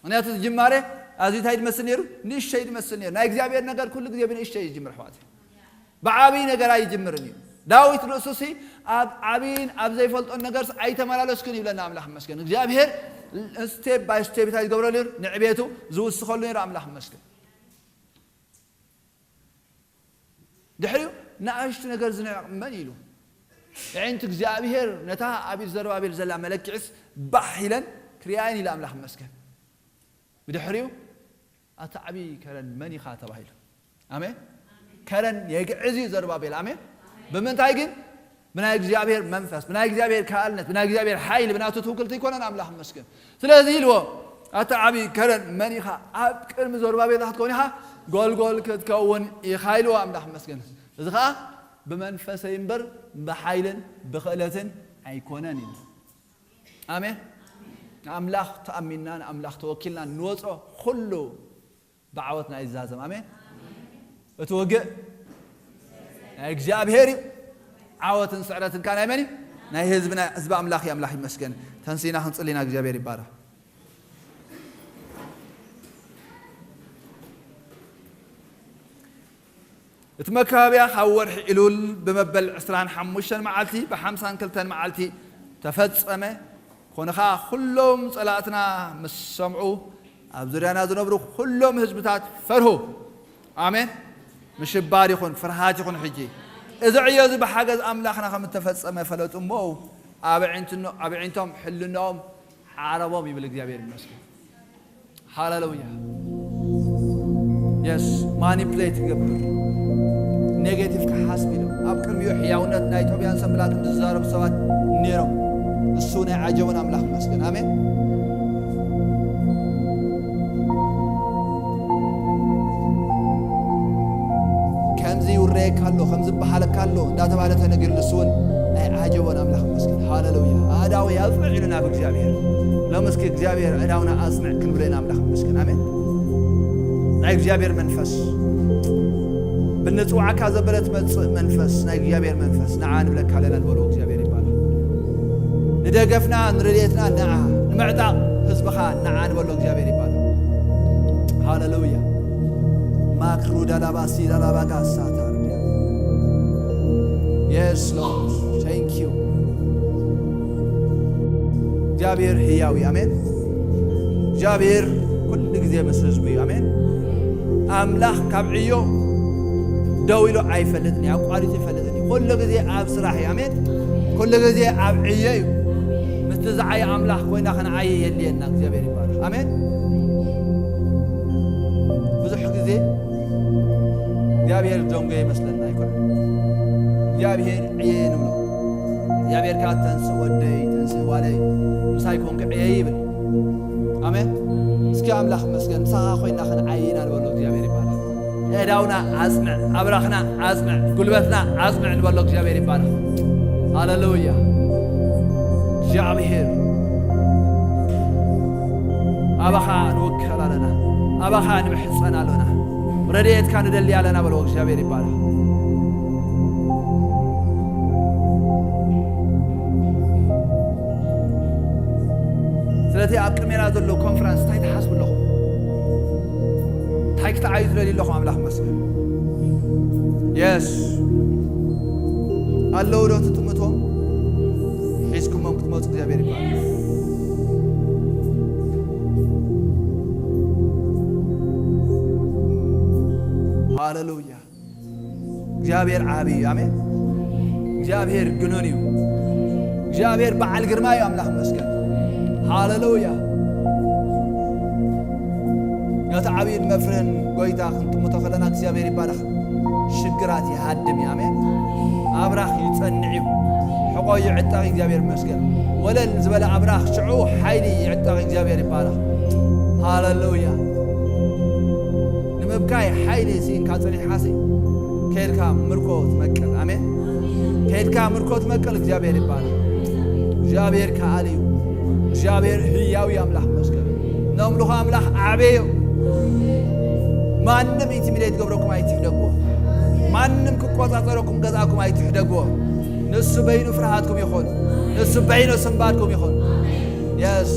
ምክንያቱ እቲ ጅማሬ ኣዝዩ እንታይ ድመስል ነይሩ? ንእሽተይ ድመስል ነይሩ። ናይ እግዚኣብሔር ነገር ኩሉ ግዜ ብንእሽተይ ይጅምር ኣሕዋት። ብዓብይ ነገር ኣይጅምርን እዩ። ዳዊት ርእሱ ሲ ኣብ ዓብይን ኣብ ዘይፈልጦን ነገር ኣይተመላለስክን ይብለና ኣምላኽ መስገን። እግዚኣብሔር ስቴፕ ባይ ስቴፕ እንታይ ዝገብረሉ ነይሩ? ንዕቤቱ ዝውስኸሉ ነይሩ ኣምላኽ መስገን። ድሕሪኡ ንኣሽቱ ነገር ዝንዕቕ መን ኢሉ? ኣዒንቲ እግዚኣብሔር ነታ ኣብ ኢድ ዘሩባቤል ዘላ መለክዒስ ባሕ ኢለን ክርእያን ኢለ ኣምላኽ ይመስገን። ብድሕሪኡ ኣቲ ዓብዪ ከረን መን ኢኻ ተባሂሉ። ኣሜን። ከረን የግዕዝ እዩ ዘሩባቤል። ኣሜን። ብምንታይ ግን? ብናይ እግዚኣብሔር መንፈስ ብናይ እግዚኣብሔር ካልነት ብናይ እግዚኣብሔር ሓይሊ ብናቱ ትውክልቲ ኣይኮነን ኣምላኽ መስገን። ስለዚ ኢልዎ ኣቲ ዓብዪ ከረን መን ኢኻ? ኣብ ቅድሚ ዘሩባቤል ክትከውን ኢኻ፣ ጎልጎል ክትከውን ኢኻ ኢልዎ ኣምላኽ መስገን። እዚ ኸዓ ብመንፈሰይ እምበር ብሓይልን ብኽእለትን ኣይኮነን ኢሉ። ኣሜን። ንኣምላኽ ተኣሚንና ንኣምላኽ ተወኪልና ንወፅኦ ኩሉ ብዓወትና ይዛዘም። ኣሜን። እቲ ውግእ ናይ እግዚኣብሔር እዩ። ዓወትን ስዕረትን ካ ናይ መን እዩ? ናይ ህዝብና ህዝቢ ኣምላኽ እዩ። ኣምላኽ ይመስገን። ተንሲና ክንጽሊና እግዚኣብሔር ይባረኽ። እቲ መካብያ ካብ ወርሒ ኢሉል ብመበል ዕስራን ሓሙሽተን መዓልቲ ብሓምሳን ክልተን መዓልቲ ተፈጸመ። ኮነ ኸዓ ኩሎም ጸላእትና ምስ ሰምዑ ኣብ ዙርያና ዝነብሩ ኩሎም ህዝብታት ፈርሁ። ኣሜን። ምሽባር ይኹን ፍርሃት ይኹን ሕጂ እዚ ዕዮ እዚ ብሓገዝ ኣምላኽና ከም እተፈጸመ ፈለጡ እሞ ኣብ ኣዒንቶም ሕልናኦም ዓረቦም ይብል እግዚኣብሔር ይመስገን። ሃሌሉያ። የስ ማኒፕሌት ይገብር ኔጌቲቭ ክሓስብ ኢሉ ኣብ ቅድሚኡ ሕያውነት ናይ ጦብያን ሰንብላጥን ዝዛረቡ ሰባት ነይሮም። እሱ ናይ ዓጀቡን ኣምላኽ ይመስገን። ኣሜን። ከምዚ ይውረየካ ኣሎ ከምዚ በሃለካ ኣሎ እንዳተባለ ተነጊሩ ንሱ እውን ናይ ዓጀቦን ኣምላኽ ይመስገን። ሃሌሉያ። ኣእዳወይ ኣጽንዕ ኢሉ ናብ እግዚኣብሔር ሎም እስኪ እግዚኣብሔር ኣእዳውና ኣጽንዕ ክንብሎ ኢና ኣምላኽ ይመስገን። ኣሜን። ናይ እግዚኣብሔር መንፈስ ብንጽዋዕካ ዘበለ ትመጽእ መንፈስ ናይ እግዚኣብሔር መንፈስ ንዓ ንብለካ ኣለና ንበሎ እግዚኣብሔር ይባላል። ንደገፍና ንረድኤትና ንዓ ንምዕጣቕ ህዝብኻ ንዓ ንበሎ እግዚኣብሔር ይባላል። ሃሌሉያ። ማክሩ ዳላባሲ ዳላባጋ ሳታር Yes Lord. Thank you። እግዚኣብሔር ህያው እዩ። ኣሜን። እግዚኣብሔር ኩሉ ግዜ ምስ ህዝቡ እዩ። ኣሜን። ኣምላኽ ካብ ዕዮ ደው ኢሉ ኣይፈልጥን እዩ፣ ኣቋሪጡ ኣይፈልጥን እዩ። ኩሉ ግዜ ኣብ ስራሕ እዩ። ኣሜን። ኩሉ ግዜ ኣብ ዕዮ እዩ። ምስቲ ዝዓየ ኣምላኽ ኮይና ክንዓየ የድልየና። እግዚኣብሔር ይባረክ። ኣሜን። ብዙሕ ግዜ እግዚኣብሔር ደንጎ ይመስለና ኣይኮነን። እግዚኣብሔር ዕየ ንብሎ። እግዚኣብሔር ከዓ ተንስእ ወደይ ተንስእ ጓለይ ምሳይ ኮንክ ዕየ ይብል። ኣሜን። እስኪ ኣምላኽ መስገን ምሳኻ ኮይና ክንዓይና ንበሎ እግዚኣብሔር ይባረክ። ኣእዳውና ኣጽንዕ፣ ኣብራኽና ኣጽንዕ፣ ጉልበትና ኣጽንዕ ንበሎ። እግዚኣብሔር ይባረኽ። ሃሌሉያ። እግዚኣብሔር ኣባኻ ንውከል ኣለና፣ ኣባኻ ንምሕጸን ኣለና፣ ረድኤትካ ንደሊ ኣለና በሎ። እግዚኣብሔር ይባረኽ። ስለቲ ኣብ ቅድሜና ዘሎ ኮንፈረንስ እንታይ ትሓስቡ ኣለኹም? እንታይ ክትዓዩ ትደልዩ ኣለኹም? ኣምላኽ መስገን። የስ ኣለዉ ዶ ትጥምቶም? ሒዝኩሞም ክትመፁ እግዚኣብሔር ይባል። ሃሌሉያ። እግዚኣብሔር ዓብዪ እዩ። ኣሜን። እግዚኣብሔር ግኑን እዩ። እግዚኣብሔር በዓል ግርማ እዩ። ኣምላኽ መስገን። ሃሌሉያ። ነቲ ዓብዪን መፍርህን ጎይታ ክንጥምቶ ከለና እግዚኣብሔር ይባረኽ። ሽግራት ይሃድም እዩ። ኣሜን። ኣብራኽ ይጸንዕ እዩ። ሕቆ ይዕጠቕ። እግዚኣብሔር መስገን። ወለል ዝበለ ኣብራኽ ሽዑ ሓይሊ ይዕጠቕ። እግዚኣብሔር ይባረኽ። ሃሌሉያ። ንምብካይ ሓይሊ ስኢንካ ጸኒሕካሲ ከይድካ ምርኮ ትመቅል። ኣሜን። ከይድካ ምርኮ ትመቅል። እግዚኣብሔር ይባረኽ። እግዚኣብሔር ከኣል እዩ። እግዚኣብሔር ህያው እዩ። ኣምላኽ መስገን። ነምልኾ ኣምላኽ ዓበዮ። ማንም ኢንቲሚዴት ገብረኩም ኣይትሕደግዎ። ማንም ክቆጻጸረኩም ገዛእኩም ኣይትሕደግዎ። ንሱ በይኑ ፍርሃትኩም ይኹን። ንሱ በይኑ ስንባድኩም ይኹን። የስ